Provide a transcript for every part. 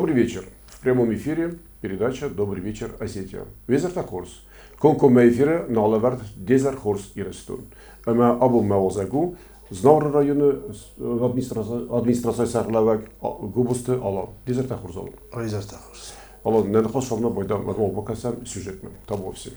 Добрый вечер. В прямом эфире передача «Добрый вечер, Осетия». Везерта хорс. Комкоммӕ эфиры налӕвӕрд Дезер хорс Ирыстон. Ӕмӕ абон мӕ уазӕг у Знауыры районы администрацийы сӕргълӕууӕг Губусты Алан. Дезерта хорз, Алан. Дезерта хорз. Алан, нӕ ныхас хъуамӕ бакӕсӕм сюжетмӕ. Табу всем.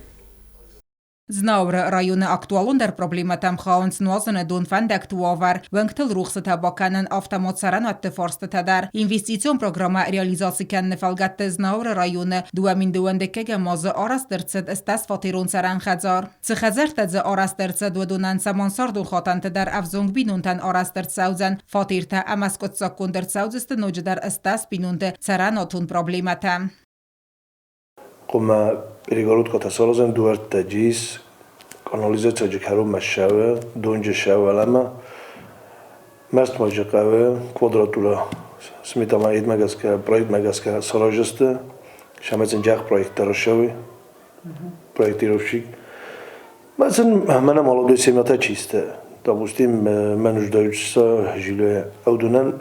Знауыры районы актуалондӕр проблемӕтӕм хауынц нуазыны донфӕндӕгты уавӕр, уӕнгтыл рухсытӕ бакӕнын, автомат цӕрӕнуӕтты фарстытӕ дӕр. Инвестицион программӕ реализаци кӕныны фӕлгӕтты Знауыры районы 2012 азы арӕзт ӕрцыд стӕсфатерон цӕрӕн хӕдзар. Цы хӕдзӕрттӕ дзы арӕзт ӕрцыд, уыдонӕн сӕ мансардон хатӕнты дӕр ӕвзонг бинонтӕн арӕзт ӕрцӕудзӕн фатертӕ ӕмӕ скъуыддзаггонд ӕрцӕудзысты ноджыдӕр стӕс бинонты цӕрӕнуатон проблемӕтӕ. Хъуамӕ перегородкӕтӕ саразӕм дуӕрттӕ джис, канализацийы кӕронмӕ ссӕуы, донджы ссӕуы уӕлӕмӕ. Мӕстмаджы хъӕуы квадратурӕ сметамӕ гӕсгӕ, проектмӕ гӕсгӕ сараздзысты. Сӕмӕцынджах проект дӕр ссӕуы, проектировщик. Мӕ сын мӕнӕ молодой семьята чисто. Допустим, мӕ нуждаются жилье. Ӕвдунӕн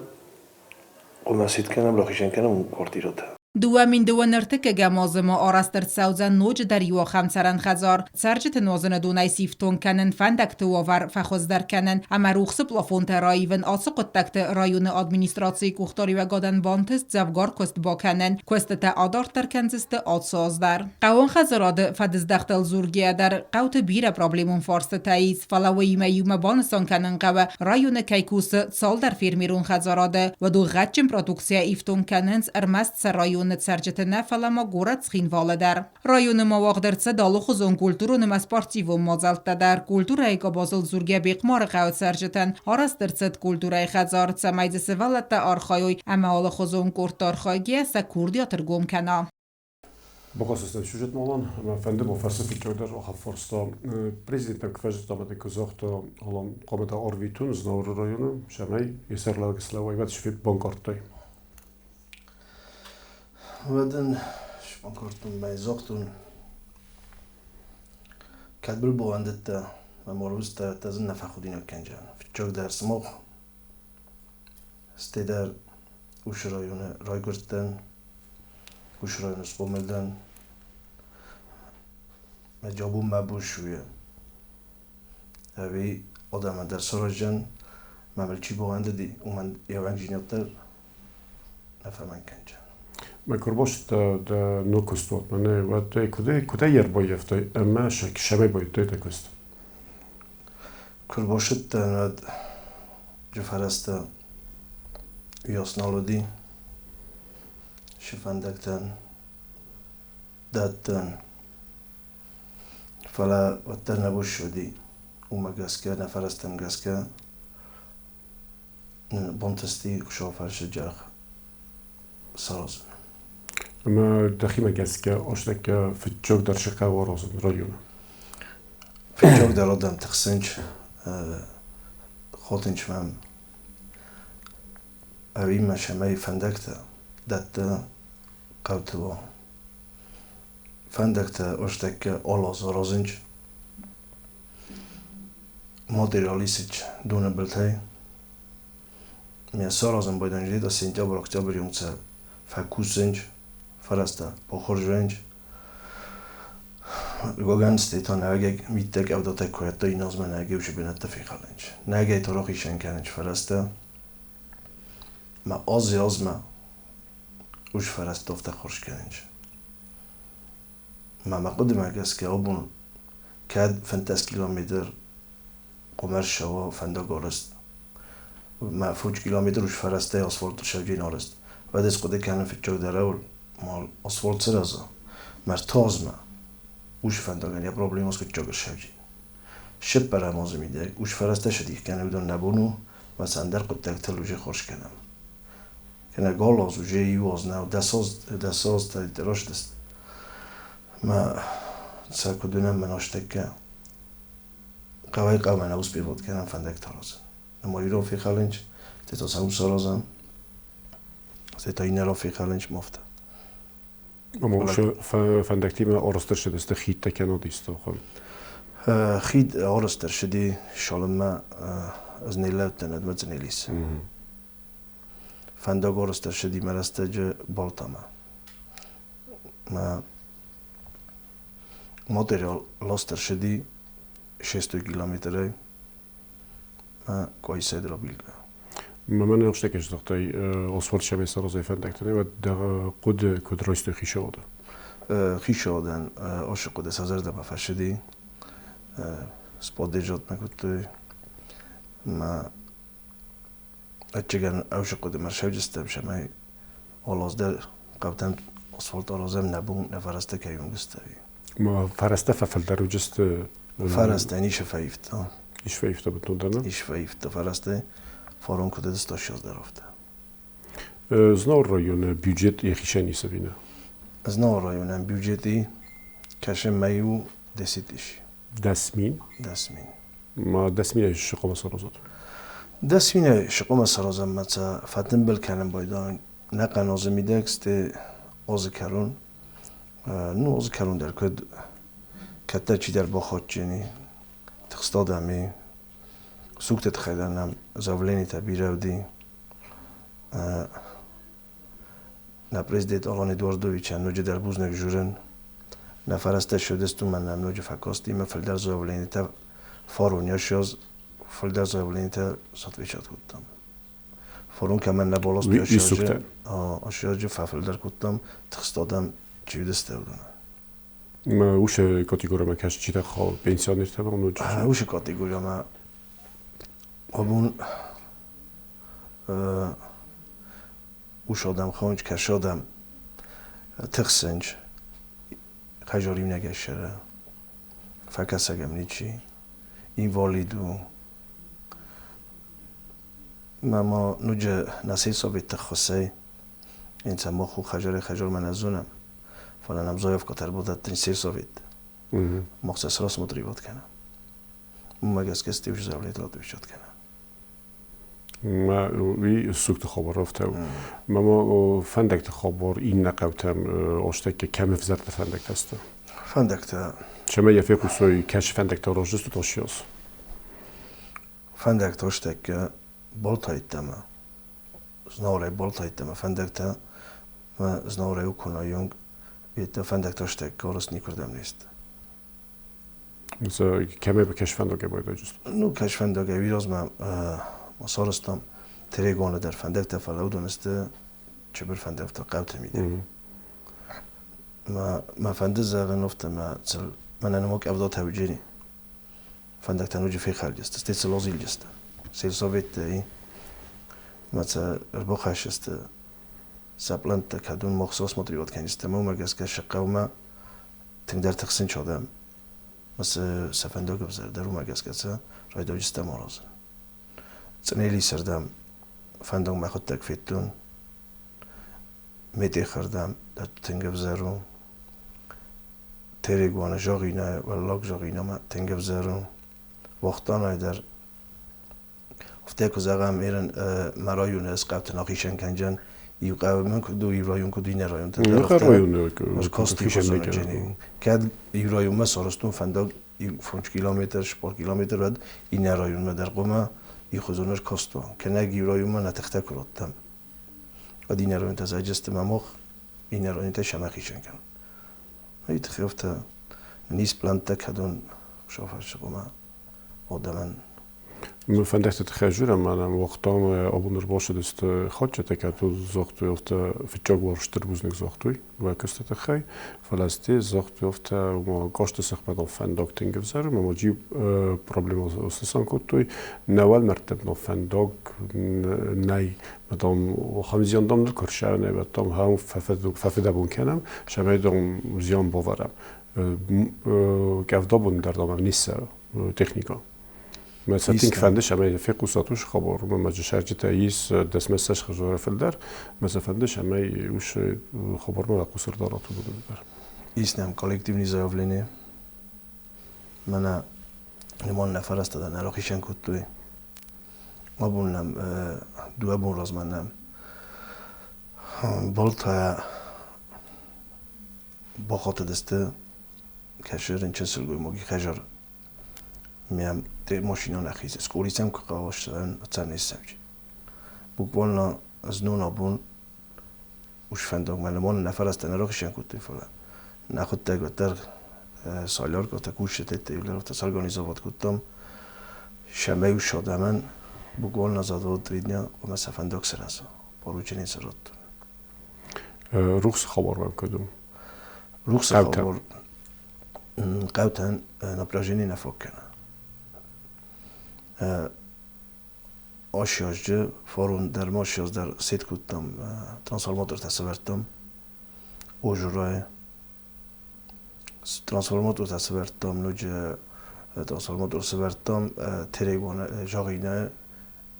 Хъуамӕ сид кӕнӕм, рахизӕн кӕнӕм квартирӕтӕ. 2002 ӕртыккӕгӕм азы ма арӕзт ӕрцӕудзӕн ноджыдӕр иу ахӕм цӕрӕн хӕдзар. Цӕрджыты нуазыны донӕй сифтонг кӕнын, фӕндӕгты уавӕр фӕхуыздӕр кӕнын ӕмӕ рухсы плафонтӕ раивын ацы хъуыддӕгты районы администрацийы къухдариуӕгадӕн бантыст дзӕвгар куыст бакӕнын. Куыстытӕ адарддӕр кӕндзысты ацы аз дӕр. Хъӕууон хӕдзарады фӕдыздӕхтыл дзургӕйӕ дӕр хъӕуты бирӕ проблемон фарстытӕ ис, фӕлӕ уыимӕ иумӕ банысан кӕнын хъӕуы, районы кӕй кусы цалдӕр фермерон хӕдзарады, уӕд гъӕдджын продукцийӕ ифтонг кӕнынц ӕрмӕст сӕ районы цӕрджыты нӕ, фӕлӕ ма горӕт Цхинвалы дӕр. Районы ма уагъд ӕрцыд алыхуызон культурон ӕмӕ спортивон мадзӕлттӕ дӕр. Культурӕйы къабазыл дзургӕ Бехъмары хъӕуы цӕрджытӕн арӕзт ӕрцыд культурӕйы хӕдзар, цӕмӕй дзы сывӕллӕттӕ архайой ӕмӕ алыхуызон къордты архайгӕйӕ сӕ курдиат ӕргом кӕна. Бакастыстӕм сюжет Алан, ӕмӕ фӕнды ма фӕрсы фыццагдӕр ахӕм фарста. Президент куы фӕзыдта ӕмӕ куы загъта, Алан хъуамӕ та арвитон Знауыры районы, цӕмӕй йӕ сӕргълӕууӕг слӕууай, уӕд сфип банкъардтай. Уӕд ын сбанкъардтон мӕ загътон, кӕд был бауӕндыдтӕ, мӕ морвызтӕ дӕ зын нӕ фӕхудинаг кӕнджан. Фыццагдӕр сымах, стӕй дӕр Усы районы райгуырдтӕн, Усы районы схъомыл дӕн. Мӕ джабон мӕ бон суйы. Ӕви адӕмӕн дӕр сараздзӕн, мӕ мыл чи бауӕндыди, уымӕн йӕ уӕнгдзинад дӕр нӕ фӕмӕнг кӕндзӕн. Мӕ куы ӕрбацыдтӕ дӕ ног куыстуатмӕ, нӕ, уӕд ӕй куыдӕй ӕрбаййӕфтай ӕмӕ цӕмӕй баййӕфтай дӕ куыст? Куы ӕрбацыдтӕн, уӕд фӕрӕзтӕ уыйас нал уыди. Се фӕндӕгтӕн дӕттӕн. Фӕлӕ уӕддӕр нӕ бон уыди. Уымӕ гӕсгӕ, нӕ фӕрӕзтӕм гӕсгӕ нын бантысти Хуыцауы фӕрсы джах саразын. Ӕмӕ дӕхимӕ гӕсгӕ астӕккӕ фыццагдӕр цы хъӕуы аразын районы? Фыццагдӕр адӕм тыхсынц, хотынц мӕм. Ӕви мӕ цӕмӕй фӕндӕгтӕ дӕтты хъӕуты уа. Фӕндӕгтӕ астӕккӕ алаз аразынц. Материал исыч доны былтӕй. Ме саразын байдӕн сентябрь-октябрь юнце фӕкусынч, фӕрӕзтӕ бахорз Гоганстей та нӕгӕг миттӕг ӕвдатӕг куӕдта иназмӕ нӕгеусы бынӕттӕ фехалынч. Нӕгӕй тарахисӕн кӕнынч фӕрӕзтӕ. Мӕ ази азмӕ уж фӕрӕзтӕ афтӕ хорз кӕнынч. Мӕ мӕ хъуыдымӕ гӕсгӕ абон кӕд 15 километр хъуамӕ ссӕуа фӕндаг арӕзт, мӕ 5 километр уж фӕрӕзтӕй асфальт сӕвджын арӕзт, уӕд ӕз хъуыды кӕнын фыццагдӕр ӕуыл, ма асфальт сырӕза, мӕ ртазмӕ уыцы фӕндагӕн йӕ проблема скъуыддзаг ссӕвджын. Сыппӕрӕм азы мидӕг уыцы фӕрӕзтӕ сдих кӕнын уыдон нӕ бон у, мӕ сӕ ӕндӕр хъуыддӕгтыл уже хорз кӕнӕм. Кӕнӕ гал аз уже иу аз нӕу, дӕс азтӕ растыст. Мӕ сӕ куыд уынӕм, мӕн астӕккӕ хъӕуӕй хъӕумӕ нӕ успевот кӕнӕм фӕндӕгтӕ аразын. Ӕмӕ ирон фехалынч, те та сау саразӕм, те та иннӕ фехалынч мафтӕ. Ӕмӕ фӕндӕгтимӕ арӕзт ӕрцыдысты хидтӕ кӕнӕ исты? Хид арӕзт ӕрцыди, цалынмӕ ӕз не лӕудтӕн, уӕдмӕ Цънелис. Фӕндаг арӕзт ӕрцыди мӕ рӕстӕджы Балтамӕ. Мӕ материал ласт ӕрцыди 600 километрӕй мӕ Къуайсайы Драбилгӕ. Мӕ нӕхстӕ здӕхтӕй асфальт сӕмӕ саразай фӕндӕгтӕ, уӕд дӕ хъуыды куыд райстой хицауады? Хицауадӕн ацы хъуыды сӕ зӕрдӕмӕ фӕцыди, споддержать мӕ кодтой. Мӕ ӕцӕгӕн ӕвзӕр хъуыдымӕ ссӕуджыстӕм, цӕмӕй алаздӕр хъӕутӕн асфальт аразӕм нӕ бон нӕ фӕрӕзтӕ кӕй уынгысты. Фӕрӕзтӕ фӕфылдӕр уыдысты? Фӕрӕзтӕ ницы фӕивта. Ис фӕивта бынтондӕр, нӕ? Ис фӕивта фӕрӕзтӕ, фарон куыд уыдысты, ссӕдз афтӕ. Знауыр районы бюджет йӕхицӕн ис ӕви нӕ? Знауыр районӕн бюджети кӕсы мӕй у 10 000. 10 000? 10 000. Ма 10 000-ӕй цы хъуамӕ саразат? 10 000-ӕй цы хъуамӕ саразӕм, мӕ цӕ фӕтымбыл кӕнын байдайын нӕхъӕн азы мидӕг, сте азы кӕрон. Ну, азы кӕрон дӕр куыд кӕддӕр чидӕр бахатджыни, тыхст адӕми, сугты тыххӕй дӕр нӕм заявленитӕ бирӕ уыди. Нӕ президент Алан Эдуардовичӕн ноджыдӕр бузныг журын. Нӕ фӕрӕзтӕ сӕвдыстумӕ нӕм ноджы фӕкасти ӕмӕ фылдӕр заявленитӕ фарон 20 фылдӕр заявленитӕ сотвечат кодтам. Фарон кӕмӕн нӕ баластой, ашы фӕфылдӕр кодтам, тыхст адӕм чи уыдысты, уыдонӕн. Уыцы категоримӕ кӕсджытӕ хауы пенсионертӕ ноджы? Уыцы категоримӕ абон ус адӕм хауынч, кӕсы адӕм тыхсынч, хӕжар иунӕг ӕссӕры, фӕкӕсӕг ӕм ничи, инвалид у. Мӕ ма ноджы нӕ сельсоветы ххуысӕй инцӕ мах у хӕжарӕй хӕжармӕ нӕ зонӕм, фӕлӕ нӕм заявкӕтӕ ӕрбадӕттынц сельсовет. Мах сӕ рассматривать кӕнӕм. Уымӕ гӕсгӕ стӕй заявление отвечать кӕнӕм. Уый сугты хабар афтӕ у. Мама фӕндӕгты хабар иннӕ хъӕутӕм остӕккӕ кӕм ӕвзӕртӕ фӕндӕгтӕ сты? Фӕндӕгтӕ. Цӕмӕй йӕ фехъусой, кӕцы фӕндӕгтӕ араздзыстут ацы Фӕндӕгтӕ остӕккӕ Балтайттӕмӕ, Знауырӕй Балтайттӕмӕ фӕндӕгтӕ мӕ Знауырӕй Уконайы онг йедтӕ фӕндӕгтӕ остӕккӕ арӕзт никуырдӕм не сты. Кӕмӕй кӕс фӕндагӕй байдайджыстут? Ну, кӕс фӕндагӕй уый размӕ ма сарӕзтам Терегоны дӕр фӕндӕгтӕ, фӕлӕ уыдон сты чыбыр фӕндӕгтӕ хъӕуты мидӕг. Мӕ фӕнды зӕгъын афтӕ, мӕ мӕнӕ нымок ӕвдатӕ уыджени. Фӕндӕгтӕ ноджы фехӕлдысты, стӕй сыл азилдысты. Сельсоветтӕ мӕ сӕ ӕрбахӕссысты сӕ пълӕнттӕ, кӕд уын мах рассматривать кӕнистӕм, уымӕ гӕсгӕ сӕ хъӕумӕ тынгдӕр тыхсын адӕм. Сӕ фӕндаг ӕвзӕрдӕр, уымӕ гӕсгӕ сӕ райдайджыстӕм аразын. Цънелисырдӕм фӕндаг мӕхуыдтӕг федтон. Метехырдӕм дӕр тынг ӕвзӕр у. Терегуаны зӕгъинӕ, уӕллаг зӕгъинӕмӕ тынг ӕвзӕр у. Вахтанӕй дӕр афтӕ куы зӕгъӕм, ерын мӕ районы ӕз хъӕуты нӕхицӕн кӕнджӕн, иу хъӕуы мын куыд у, иу район куыд иннӕ районты дӕр. Районы хицӕн Кӕд иу районмӕ сарӕзтон фӕндаг иу 5 километр, 4 километр, уӕд иннӕ районмӕ дӕр хъуамӕ ихуызон ӕркастон. Кӕнӕ иу районмӕ нӕ тыхтӕ куы радтам, уӕд иннӕ районтӕ зайджысты мӕ мах иннӕ районтӕ сӕмӕ хицӕн кӕнын. Уый тыххӕй афтӕ низ плӕнттӕ кӕдон шоферсы хъуамӕ адӕмӕн. Фӕндӕгты тыххӕй журӕм мӕнӕ уагътам абон ӕрбацыдысты хатджытӕ, кӕд загътой афтӕ фыццаг уал стыр бузныг загътой уӕ куысты тыххӕй, фӕлӕ сте загътой афтӕ ма касты сыхмӕ фӕндаг тынг ӕвзӕр, ма ма проблема снысан кодтой, нӕ уӕлмӕрдты фӕндаг нӕй, дам ахӕм зиан дам ныр куы нӕ дам хӕм фӕфыдӕбон кӕнӕм, цӕмӕй дам зиан бавӕрӕм. Къӕвдабон дӕр дам ницы техника. Мӕ сӕ тынг фӕнды, цӕмӕй фехъусат уыцы хабар, уымӕн ӕмӕ сӕрджытӕ ис дӕсмӕ хӕдзары фылдӕр, мӕ сӕ фӕнды, цӕмӕй уыцы хабармӕ хъус ӕрдарат уыдоны дӕр. Ис нӕм коллективный заявление. Мӕнӕ нымон нӕ фӕрӕзтӕ дӕр нӕ рахицӕн кодтой. Абон нӕм 2 бон размӕ нӕм Балтайӕ бахатыдысты кӕсы рынчын сылгоймаги хӕжар. Мӕм те машина нӕ хизы. Скъолицӕм куы хъӕуы, цӕн ссӕвджы. Буквально Знон абон уш фӕндагмӕ нымон нӕ фӕрӕзтӕ нӕ рахизӕн кодтой, фӕлӕ нӕхуыдтӕг уӕддӕр соляркӕтӕ кусджытӕ иулӕртӕ сорганизовать кодтам, шӕмӕй уш адӕмӕн буквально за 2-3 дня хъуамӕ сӕ фӕндаг сырӕза. Поручение сӕ радтой. Рухсы хабар уӕм куыд у? Рухсы хабар хъӕутӕн напряжение нӕ фаг кӕны. Асиазджы фарон дӕр ма асиаз дӕр сет кодтам, трансформатортӕ сӕвӕрдтам Ожурайы. Трансформатортӕ сӕвӕрдтам, ноджы трансформатор сӕвӕрдтам Терегоны Жагъинӕ,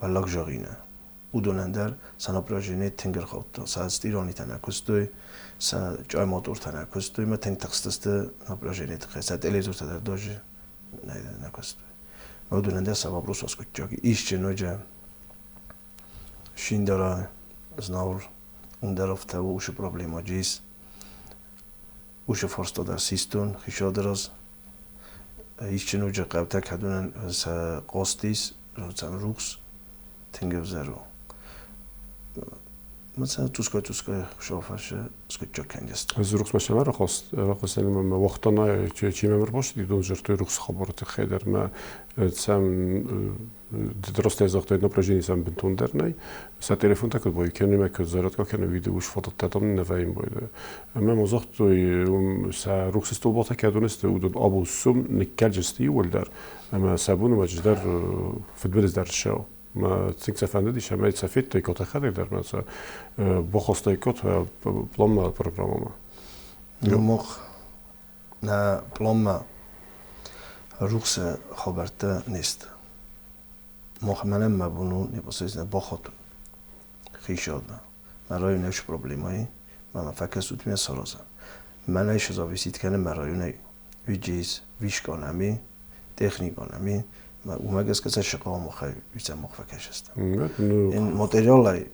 Уӕллаг Жагъинӕ. Уыдонӕн дӕр сӕ напряжение тынг ӕрхаудта. Сӕ стиранитӕ нӕ куыстой, сӕ чъайматортӕ нӕ куыстой, мӕ тынг тыхстысты напряжение тыххӕй. Сӕ телевизортӕ дӕр даже нӕ куыстой. Уыдонӕн дӕр сӕ вопрос аскъуыддзаг. Исчи ноджы Шиндара, Знаур, уым дӕр афтӕ у уыцы проблемӕ джис. Уыцы фарста дӕр систон хицауады раз. Исчи ноджы хъӕутӕ кӕдонӕн сӕ хъаст ис, сӕм рухс тынг ӕвзӕр у. مثلا цускай-цускай шофершы скъуыддзаг кӕнгӕсты. Ez рухс ма рахос ма вахтана чимемер бош дидон жыртой рухс хабар тыххӕй дӕр ма цӕм растӕй загътай напряжение сӕм бынтондӕр нӕй. Сӕ телефонтӕ куыд бой кӕны мӕ куыд зарядка кӕны видео уш фототӕ там не вӕйм бойды. Ӕмӕ ма загътой сӕ рухсы столбатӕ кӕдон сты уыдон абон сум ныккӕлджысты иууылдӕр ӕмӕ сӕ бон уӕджы дӕр фыдбылыз дӕр ссӕуы. Ма цинк сӕ фӕндыдис ӕмӕ сӕ федтой кот ӕхӕдӕг дӕр ма сӕ бахастой кот планмӕ программӕмӕ. Ну, мах нӕ планмӕ рухсы хабӕрттӕ не сты. Мах мӕнӕн мӕ бон у непосредственно бахатын хицауадмӕ. Мӕ районы ис проблемӕ, мӕ фӕкӕсут ме саразӕм. Мӕнӕй шы зависит кӕны мӕ районӕй виджейс, вишканами, техниканами, уымӕ гӕсгӕ сӕ сыкъа махӕй вицӕ мах фӕкӕсыстӕм. Ин материалӕй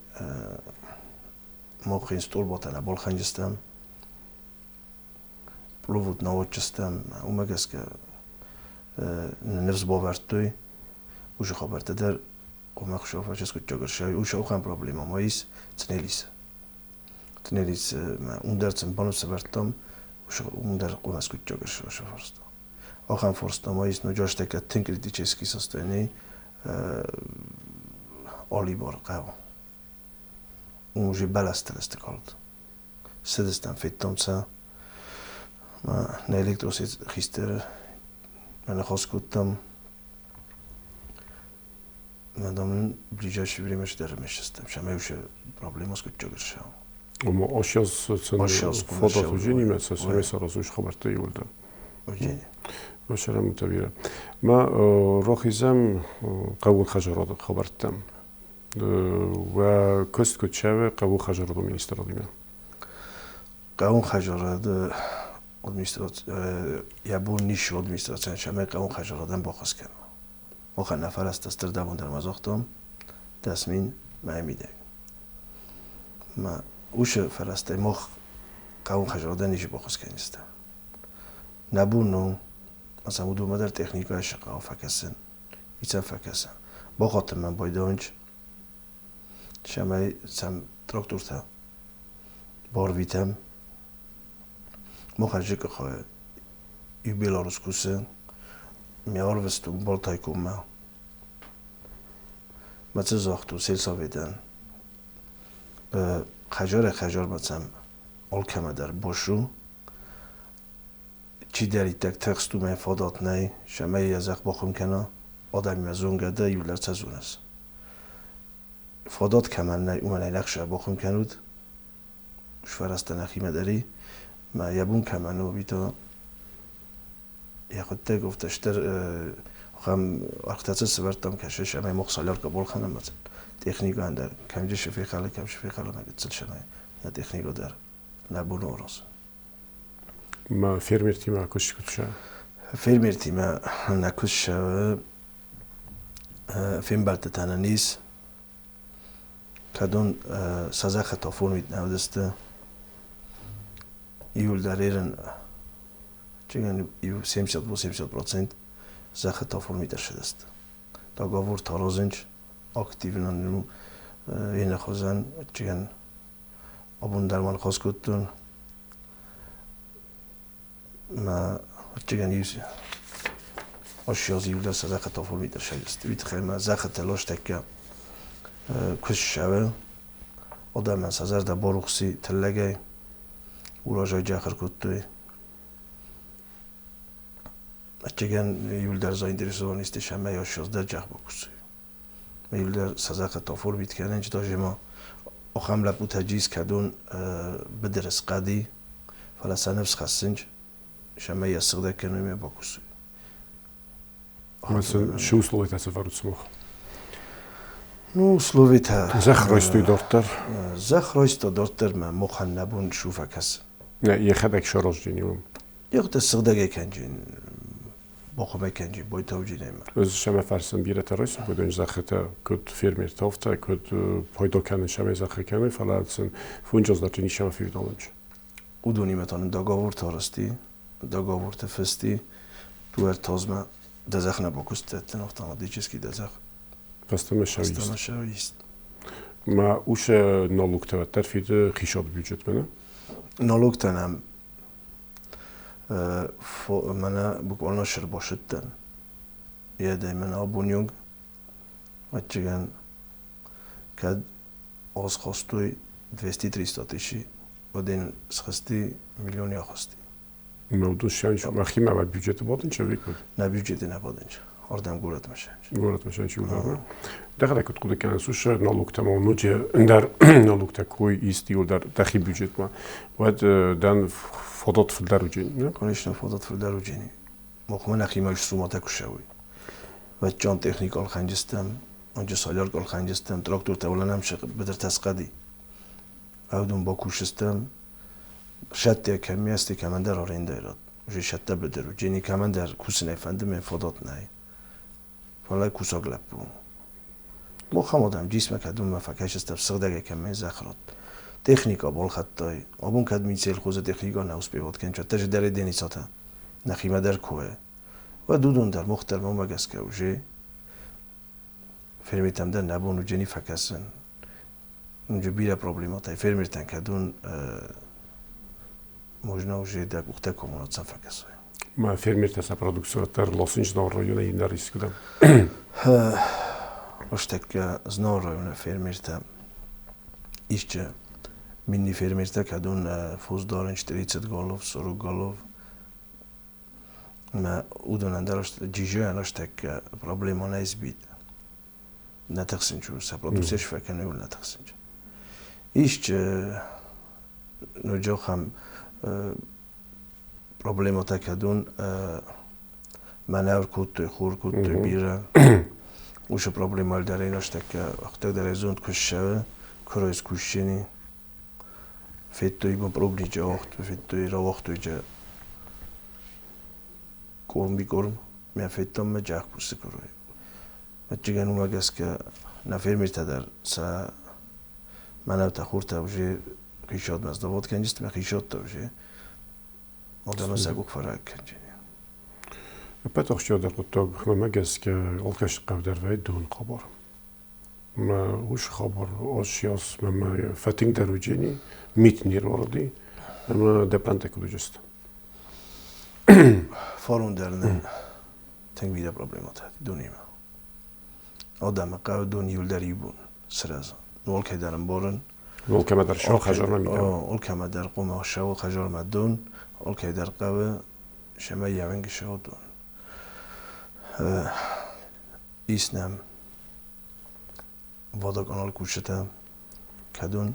мах ин столбатӕ нӕ балхӕнджыстӕм, пловут науадджыстӕм, уымӕ гӕсгӕ ныфс бавӕрдтой, уыцы хабӕрттӕ дӕр хъуамӕ хуыцау скъуыддзаг ӕрцӕуой. Уыцы ахӕм проблемӕ ма ис Цнелисы. Цнелис уым дӕр сын баныфс ӕвӕрдтам, уым дӕр хъуамӕ скъуыддзаг ӕрцӕуа фарста. Ахӕм фарста ма ис ноджы азтӕккӕ тынг критический состояние Алибар хъӕу. Уым уже бӕлӕстӕ лысты калд. Цыдыстӕм, федтам сӕ. Нӕ электросеть хистӕр ныхас кодтам. Мадам в ближайшее время ждем, шамай уже проблема скъуыддзаг ӕрцӕуа. Ома асиаз фадат уыджени мӕ сӕ цӕмӕй саразой хабӕрттӕ иууылдӕр. Уыджени. Ошарам табира. Ма рахизӕм хъӕууон хӕдзарады хабӕрттӕм. Уӕ куыст куыд цӕуы хъӕууон хӕдзарады министрадимӕ? Хъӕууон хӕдзарады администраци йӕ бон ницы администрацийӕн цӕмӕй хъӕууон хӕдзарадӕн баххуыс кӕна. Махӕн нӕ фӕрӕзтӕ стыр давон дӕр ма загътам, 10 000 мӕйы мидӕг. Ма уыцы фӕрӕзтӕй мах хъӕууон хӕдзарадӕн ницы баххуыс кӕндзыстӕм. Нӕ бон у, مثلا уыдонмӕ дӕр техникӕйы сӕ хъӕуы фӕкӕсын, ицӕм фӕкӕсын. Бахатым мӕм байдонч, цӕмӕй сӕм трактортӕ барвитӕм. Махӕн жкх иу белорус кусы, ме арвыстон Балтайкоммӕ. Мӕ цы загътон сельсоветӕн, хӕдзарӕй-хӕдзармӕ сӕм алкӕмӕ дӕр бос у. Чидӕриддӕр тыхст у, мӕн фадат нӕй, цӕмӕй йӕ зӕхх бахуым кӕна, адӕмимӕ зонгӕ дӕ, иу лӕг сӕ зоныс. Фадат кӕмӕн нӕй, уымӕн ӕй лӕгъстӕ бахуым кӕнут, сфӕрӕзта нӕхимӕ дӕр и. Мӕ йӕ бон кӕмӕн у, уый та йӕхуыдтӕг афтӕ стыр ахӕм ӕргътӕ цы сӕвӕрдтам, кӕсыс, ӕмӕ мах соляркӕ балхӕнӕм техникӕйӕн дӕр кӕм цы фехӕлы, кӕм цы фехӕлы, мӕ гыццыл сӕмӕй нӕ техникӕ дӕр нӕ бон у аразын. Ма фермертимӕ куыст куыд цӕуы? Фермертимӕ нӕ куыст цӕуы, фембӕлдтытӕ нын ис. Кӕдон сӕ зӕххытӕ оформить нӕ уыдысты. Иууылдӕр ерын чиган иу 70-80% зӕххытӕ оформить ӕрцыдысты. Договор аразынч активно ну Ine хуызӕн ӕвӕццӕгӕн абон дӕр ма ныхас кодтон. Мӕ ӕвӕццӕгӕн иу ас иу дӕр сӕ зӕххытӕ оформитӕ сӕйдысты. Уый тыххӕй мӕ зӕххытӕ ластӕккӕ куыст ссӕуы. Адӕмӕн сӕ зӕрдӕ барухс и тыллӕгӕй. Урожай джахыр кодтой. Ӕвӕццӕгӕн иуылдӕр заинтересован исты ӕмӕ ас дӕр джах бакусой. Иуылдӕр сӕ зӕххытӕ оформит кӕнын, даже ма ахӕм лӕппутӕ джиз кӕдон быдыры схъӕди, фӕлӕ сӕ ныфс хӕссынч, сӕмӕ йӕ сыгъдӕг кӕной ме бакусой. Цы условитӕ сӕвӕрут сымах? Ну, условитӕ. Зӕхх райстой дарддӕр? Зӕхх райста дарддӕр мӕ мохӕн нӕ бон шу фӕкӕсы. Нӕ, йӕхӕдӕг сараздзӕни уым. Йӕхӕдӕг сыгъдӕгӕй кӕнджын, бахуымӕ кӕнджын, бойтауджынӕй. Ӕз сӕмӕ фӕрсын бирӕтӕ райсой, уыдон зӕххытӕ куыд фермертӕ, афтӕ куыд пайда кӕнын сӕмӕ зӕххы кӕной, фӕлӕ сын фунджоз дӕр ничӕмӕ февналынч. Уыдонимӕ та нын договортӕ арӕзти, договорты фысти, дуӕр тазмӕ дӕ зӕхх нӕ бакуыстӕттӕн автоматически дӕ зӕхх. Фӕстӕмӕ сӕуист. Фӕстӕмӕ сӕуист. Ма усе налогтӕ уӕддӕр фиды хисады бюджетмӕ, нӕ? Налогтӕ нӕм мӕнӕ буквально сырбосыдтӕн. Йӕ мӕнӕ абоньонг ӕвӕццӕгӕн кӕд аз хастой 200-300 тысячи, уӕд ын схызти миллион ахасти. Мӕ уыдон сӕнч мӕхимӕ мӕ бюджеты бадынч ӕви куыд? Нӕ бюджеты нӕ бадынч. Ардӕм горӕтмӕ сӕнч. Горӕтмӕ сӕнч иуылдӕр. Дӕхӕдӕг куыд хъуыды кӕныс, уыцы налогтӕ ма ноджы ӕндӕр налогтӕ кой ист иуылдӕр дӕхи бюджетмӕ, уӕд дӕн фадат фылдӕр уыджени? Конечно, фадат фылдӕр уыджени. Махмӕ нӕхимӕ суммӕтӕ куы ссӕуой. Вӕдджан техникӕ ӕлхӕнджыстӕм, анджы солярка ӕлхӕнджыстӕм, трактортӕ уылӕнӕм быдыртӕ схъӕди. Ӕвдон бакусыстӕм, шӕттӕ кӕм ясти кӕмӕндӕр арендӕйрат. Уже шӕттӕ быдыр у. Джени кӕмӕндӕр кусынӕй фӕнды, мӕ фадат нӕй. Фӕлӕ кусаг лӕппу. Махам адӕм джисмӕ кӕдунмӕ фӕкӕсыстӕм сыгъдӕгӕй кӕм зӕхрат. Техника балхӕдтай. Абон кӕд Минсельхозы техника нӕ успеват кӕнча, тӕжы дӕр единицатӕ. Нӕхимӕ дӕр куы. Уӕд уыдон дӕр мох дӕр мӕ гӕсгӕ уже фермертӕм дӕр нӕ бон уыджени фӕкӕсын. Уже бирӕ проблематӕ фермертӕн кӕдун можно уже дӕ къухтӕ коммунацӕн фӕкӕсой. Ма фермертӕ сӕ продукцию дӕр ласынч Знауыр районы иннӕ рискы Астӕккӕ Знауыр районы фермертӕ исчи мини фермертӕ кӕдон фос дарынч 30 голов, 40 голов. Мӕ уыдонӕн дӕр джижойӕн астӕккӕ проблема нӕ избит. Нӕ тыхсынч сӕ продукция сфӕкӕны нӕ тыхсынч. Исчи ноджы ахӕм проблематӕ кӕдон мӕнӕу кодтой, хор кодтой бирӕ. Уыцы проблемӕ дӕр ӕнӕстӕккӕ ӕхтӕг дӕр зонд куы ссӕуы, куыройс кусджыни. Федтой бон пробничы ауагътой, федтой рауагътой джа корми корм. Мӕ федтам мӕ джах кусы куырой. Ӕвӕццӕгӕн уымӕ гӕсгӕ нӕ фермертӕ дӕр сӕ мӕнӕутӕ хуртӕ уже хищодмӕ сдавод кӕнджысты, мӕ хищодтӕ уже адӕмы сӕ къух фӕраг кӕнджыни. Ӕппӕт ахсджиагдӕр хъуыддаг мӕмӕ гӕсгӕ алкӕцы хъӕу дӕр вӕййы доны хабар. Мӕ уыцы хабар ас мӕмӕ фӕтынгдӕр уыджени, мит не руарыди, ӕмӕ дӕ пълантӕ куыд уыджысты? Фарон дӕр нын тынг бирӕ проблемӕтӕ донимӕ. Адӕмы хъӕуы дон иуылдӕр иу бон сырӕзы. Ну, алкӕй дӕр ӕмбарын. Алкӕмӕ дӕр сау хӕзармӕ мидӕг. Алкӕмӕ дӕр хъуамӕ сау хӕзармӕ дон, алкӕй дӕр хъӕуы сӕмӕ йӕвӕнг сау дон. Ис нӕм водоканал кусджытӕ, кӕдон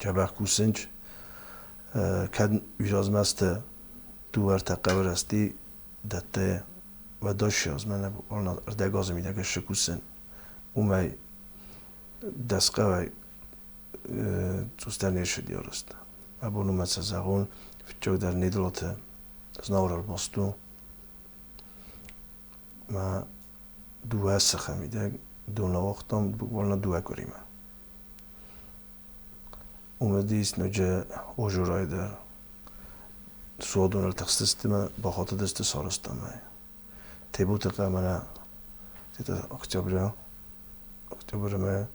дзӕбӕх кусынц, кӕд уыйразмӕ дыууӕ-ӕртӕ хъӕуы рӕзти дӕтты, уӕд ссӕдз мӕнӕ ӕрдӕг азы мидӕг ссы кусын. Уымӕй дӕс хъӕуӕй цъусдӕр не ссыди арӕзт. Абон уымӕ цы зӕгъон, фыццагдӕр Недлоты Знауыр ӕрбаст у. Мӕ дыууӕ сыхы мидӕг дон ауагътам буквально дыууӕ къуыримӕ. Уымӕ ноджы Ожурайы дӕр суадоныл тыхстысты мӕ бахатыдысты сарӕзтамӕ. Тебуты хъӕмӕнӕ где-то октября, октябрьмӕ.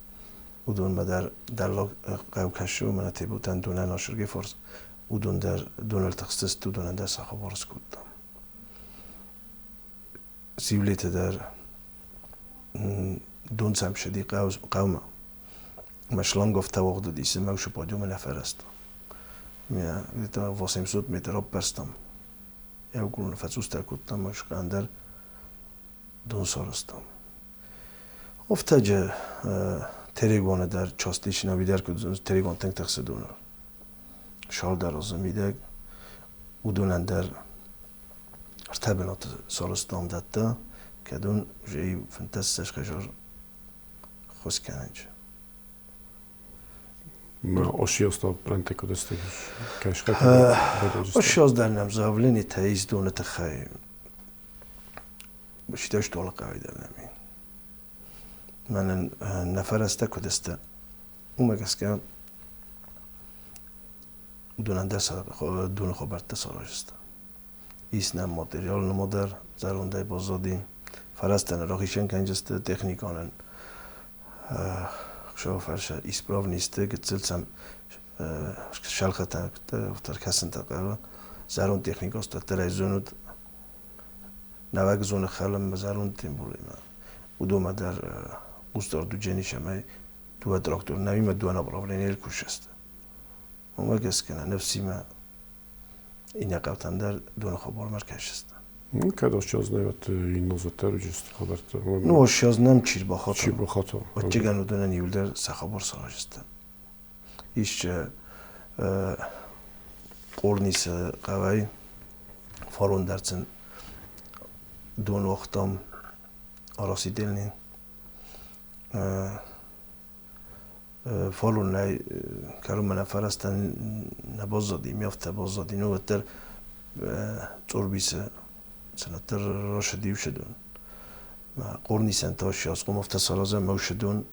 Уыдонмӕ дӕр дӕллаг хъӕу кӕсы, уымӕн Тебутӕн донӕн асырге фарс, уыдон дӕр доныл тыхстысты, уыдонӕн дӕр сӕ хабар скодтам. Сивлеты дӕр дон сӕм ссыди хъӕумӕ. Мӕ шлангов тауагъд уыдис, ӕмӕ уыцы подиумы нӕ фӕрӕзта. Мӕ где-то 800 метр аппӕрстам. Еугурны фӕцъустӕ кодтам, ӕндӕр дон сарӕзтам. Офтӕджы Терегоны дӕр частично видӕр куыд Терегон тынг тыхсы доны. Шалдар озы мидӕг уыдонӕн дӕр ӕртӕ бынаты сарӕзтам дӕттӕ, кӕд уын уже 15 хӕзар хос кӕнынчы. Ошиоста прентекодесте Ошиоз дӕр нӕм заявление-тӕ ис доны тыххӕй. Шитӕ столы хъӕуы дӕр нӕм и. Мӕнӕн нӕ фӕрӕзтӕ куыд сты, уымӕ гӕсгӕ уыдонӕн дӕр доны хабӕрттӕ сараздзысты. Ис нӕм материал нымадӕр, зӕрондӕй баззади. Фӕрӕзтӕ нӕ рахицӕн кӕндзысты техниконӕн. Хсӕвы фӕрсӕ исправный сты, гыццыл сӕм сӕлхӕтӕ ӕркӕсынтӕ хъӕуы. Зӕронд техникон статтӕ зонут, нӕуӕг зоны хӕлынмӕ зӕронд тем более уыдонмӕ дӕр хъусдард уыдзӕнис ӕмӕ дыууӕ трактор нӕуимӕ дыууӕ направление кусӕсты. Уымӕ гӕсгӕ нӕ ныфсимӕ иннӕ хъӕутӕм дӕр доны хабармӕ ӕркӕсдзысты. Кӕд ошчознават иннозаттар уыдысты хабӕрттӕ? Ну, ошчознам чирбахата. Чирбахата. Отчиган уыдонӕн иуылдӕр сӕ хабар сараздзысты. Исче Къорнисы хъӕуӕй фарон дӕр сын дон уагътам Арасидельни. Фалунӕй кӕронмӕ нӕ фӕрӕзтӕ нӕ баззади, ме афтӕ баззади. Ну, уӕддӕр Цъорбисы сӕнӕттӕр рашыди уышы дон. Къорнисӕн та ссӕдз афтӕ саразӕм уышы дон,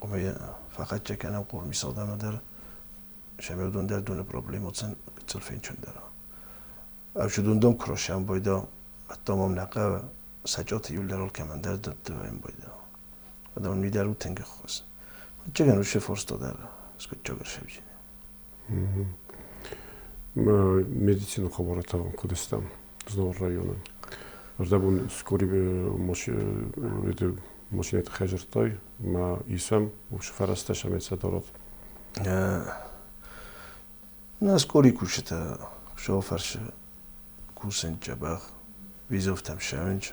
ӕмӕ йӕ фӕхӕццӕ кӕнӕм Къорнисы адӕмы дӕр. Сӕм уыдон дӕр доны проблемӕ уыдзӕн гыццыл фенчондӕр. Ӕвзудон дон куы росӕм бойда, ӕддӕмӕ нӕ хъӕуы, сӕчъоты иуылдӕр алкӕмӕн дӕр дӕттӕм бойда. Уыдон уый дӕр у тынг ӕххуыс. Чеган уышы форста дӕр скъуыдджогыр шевджини. Медицина хабарата куыд стам Знауыр районы. Ӕрдӕбон скори машинӕты хӕзырдтай, ма исӕм уышы фӕрӕзтӕ сӕмӕ цӕдарат. На скори кусджытӕ шофӕрсы кусынц дзӕбӕх, визовтӕм ссӕуынц.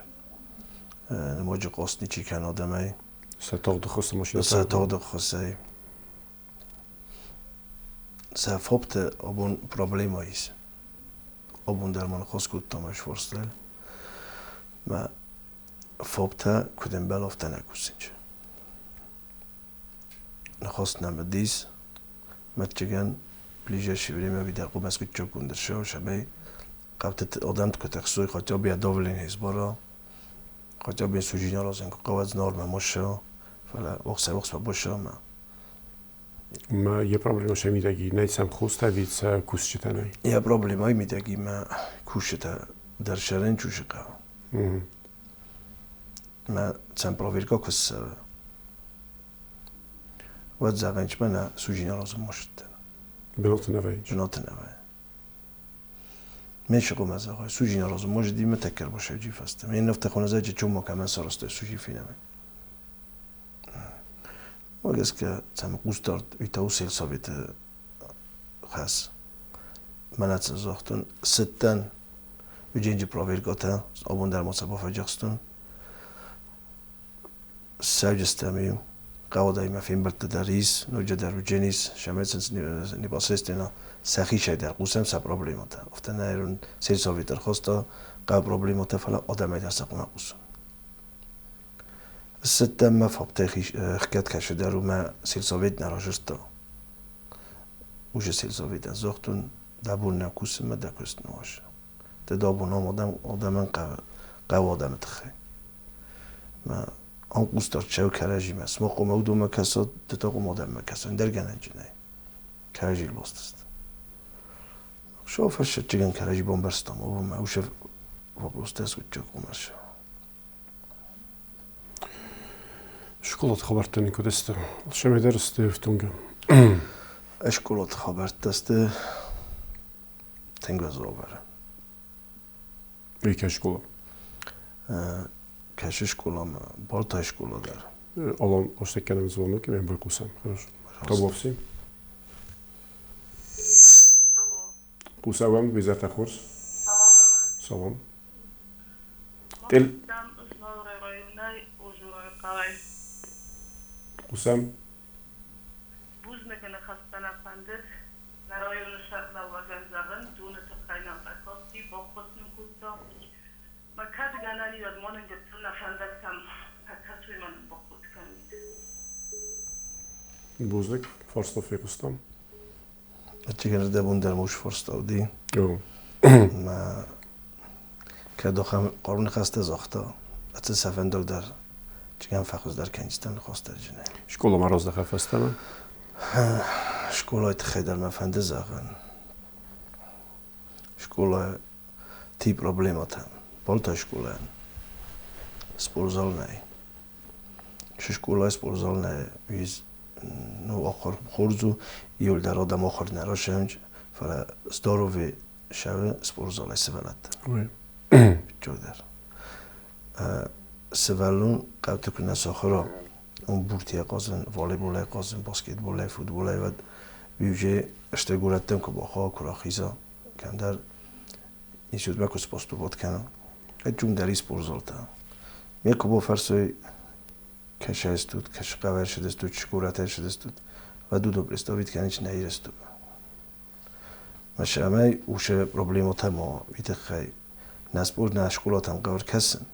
Ноджы къост ничи кӕны адӕмӕй. Сӕ тагъды ххуысы машинӕтӕ? Сӕ тагъды ххуысӕй. Сӕ ФОП-ты абон проблемӕ ис. Абон дӕр ма ныхас кодтам ӕз фарстайыл. Мӕ ФОП-тӕ куыд ӕмбӕлы, афтӕ нӕ кусынц. Ныхас нӕм уыдис, мӕтчыгӕн ближайшее время видӕр хъуымӕскъуыдджоконд ссӕуы, цӕмӕй хъӕуты адӕмты куы тыхсой, хотя бы давление сбара, хотя бы суджи аразын куы хъӕуӕд нормӕ ма ссӕуа, фӕлӕ охсӕ-охсмӕ бассӕуа. Ма йӕ проблема сӕ мидӕги нӕй сӕм хостӕ ӕви сӕ кусджытӕ нӕй? Йӕ проблемӕйы мидӕги мӕ кусджытӕ дӕр сӕрӕн чусы хъӕуы. Мӕ сӕм проверка куы ссӕуы, уӕд зӕгъӕн мӕнӕ суджи аразын ма сыдтӕн. Бынаты нӕ вӕййынц? Бынаты нӕ вӕййы. Меньше къуымӕ зӕгъай, суджи аразын ма зыди мӕ тӕккӕ ӕрбасӕвджи фӕстӕ. Ме ннӕ хонӕзӕджы чумма кӕмӕн сарӕзтой суджи финӕмӕ. Уымӕ гӕсгӕ сӕм хъусдард уый та у сельсоветы хӕс. Мӕнӕ сын загътон, цыдтӕн уыдженджы проверкӕтӕ, абон дӕр ма сӕ бафӕдзӕхстон. Ссӕуджыстӕм-иу хъӕуы фембӕлдтӕ дӕр ис, ноджыдӕр уыджен ис, сӕмӕ сын непосредственно сӕхицӕй дӕр хъусӕм сӕ проблемӕтӕ. Афтӕ нӕ сельсовет ӕрхаста хъӕуы проблемӕтӕ, фӕлӕ адӕмӕй дӕр сӕ хъуамӕ хъусын. Ссыдтӕн мӕ фаптӕй хгӕд кӕсы дӕр уымӕ сельсовет нӕ разырдта. Уже сельсоветӕн загътон, дӕ бон нӕ кусынмӕ дӕ куыст ныуас. Дӕ дӕ бон ам адӕмӕн хъӕуы адӕмы тыххӕй. Мӕ ам хъусдард цӕуы кӕрӕдзимӕ. Цыма хъуамӕ уыдонмӕ кӕса, ды та хъуамӕ адӕммӕ кӕса. Ӕндӕр гӕнӕнджы нӕй. Кӕрӕдзийыл баст сты. Шо фӕрсӕдджыгӕн кӕрӕдзи бамбӕрстам, ӕмӕ уыцы вопростӕ скъуыдджаг хъуамӕ. Школаты хабӕрттӕ никуыд сты? Алцӕмӕй дӕр сты ифтонг. Школаты хабӕрттӕ сты тынг уӕззау. Уый школа? Кӕсы школамӕ, Балтай школа дӕр. Алан, астӕккӕнӕм звонок, ӕмӕ байхъусӕм. Хорошо. Табуафси. Хъусӕм, уе хорз. Салам. Тел... Хъусӕм. Бузныг ныхӕстӕ нӕ фӕндыд нӕ районы сӕргълӕууӕгӕн зӕгъын, доны тыххӕй нӕм ӕркасти, баххуыс нын кодта. Мӕ кӕд гӕнӕн и, уӕд ма нын гыццыл нӕ фӕндӕгтӕм ӕркӕсой ӕмӕ нын баххуыс кӕнут. Бузныг, фарста фехъуыстам. Ӕцӕгӕн дӕр муш фарста уыди. Мӕ кӕд ахӕм хъарм ныхӕстӕ загъта, ӕцӕг сӕ фӕндаг дӕр чигӕн фӕхуыздӕр кӕнджытӕм ныхасдӕрджынӕй. Скъоламӕ раздӕхӕ фӕстӕмӕ? Скъолайы тыххӕй дӕр мӕ фӕнды зӕгъын. Скъола ти проблематӕ. Балтай скъолайӕн спортзал нӕй. Скъолайы спортзал нӕй, ну, ахуыр хорз у, иуылдӕр адӕм ахуыр нӕ расӕнч, фӕлӕ здоровье шавы спортзалӕй сывӕллӕттӕ. Чодер. Сывӕллон хъӕуты куы нӕ сахуыра, уым буртийӕ хъазын, волейболӕй хъазын, баскетболӕй, футболӕй, уӕд уже стыр горӕттӕм куы бахауа, куы рахиза, кӕмдӕр институтмӕ куы споступат кӕна, ӕд дӕр и спортзалтӕ. Ме куы бафӕрсой, кӕсӕстут, кӕсхъӕвӕрсыдыстут, школатӕрсыдыстут, уӕд уыдон представить кӕнынц нӕ ирыстут. Машамӕй уыцы проблемӕтӕ ма уый тыххӕй нӕ спорт, нӕ скъолатӕм хъӕуы кӕсын.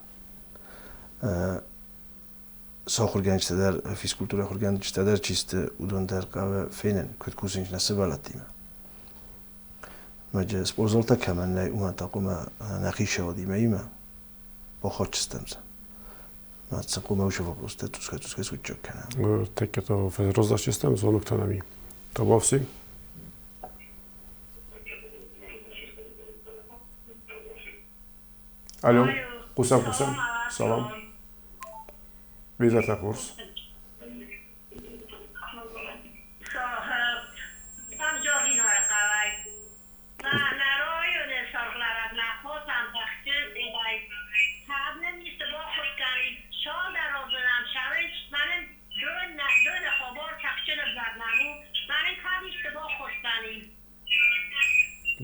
Сахуыргӕнджытӕ дӕр, физкультурӕйы ахуыргӕнджытӕ дӕр чи сты, уыдон дӕр хъӕуы фенын, куыд кусынц нӕ сывӕллӕттимӕ. Мӕджы спортзалтӕ кӕмӕн нӕй, уымӕн та хъуамӕ нӕхи сӕвӕдимӕ имӕ бахатчыстӕм сӕ. Сын хъуамӕ уыцы вопростӕ цъусгай-цъусгай скъуыддзаг кӕнӕм. Тӕккӕ та раздӕхчыстӕм звонок та нӕм и. Табуафси. Алло, хъусӕм, хъусӕм. Салам. Бирӕтӕ хорз.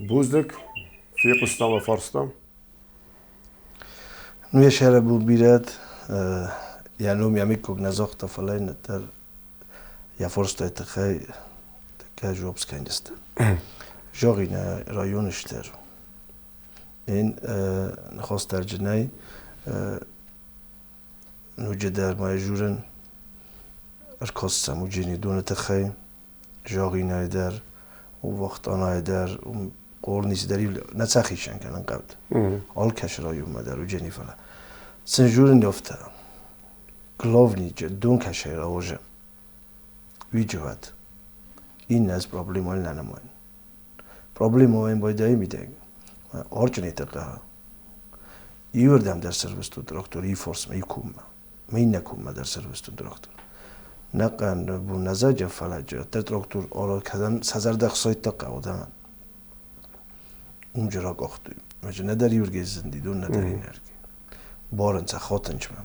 Бузныг, фехъуыстам мӕ фарста. Ну, йӕ сӕрӕбу бирӕт, йӕ ном йӕ микког нӕ загъта, фӕлӕ йын дӕр йӕ фарстайы тыххӕй тӕккӕ жуапп скӕндзысты. Зӕгъин, районы стыр. Ин ныхасдӕрджынӕй ноджыдӕр ма журын ӕркастӕм уыджыни доны тыххӕй, зӕгъинӕй дӕр, увахтанӕй дӕр, къорницы дӕр нӕ цӕхицӕн кӕнын хъӕуд. Алкӕцы районмӕ дӕр уыджыни, фӕлӕ сын журын ёфтӕ. Главный дон кӕсӕй раожы. Уиджыват. Иннӕ ӕз проблемӕ нӕ нымайын. Проблемӕ байдайы мидӕг. Орчынеты хъӕуы. Иуырдӕм дӕр сӕрвыстон трактор, и форсмӕ, и куммӕ. Ме иннӕ куммӕ дӕр сӕрвыстон трактор. Нӕ хъӕн бун нӕ зӕджы, фӕлӕ дӕр трактор кӕдӕм сӕ зӕрдӕ хсайдта хъӕуы дӕмӕн. Уым джы ракъахтой. Мӕджы нӕдӕр иургӕ зынди дон, нӕдӕр энерги. Барынцӕ хатынчмӕ.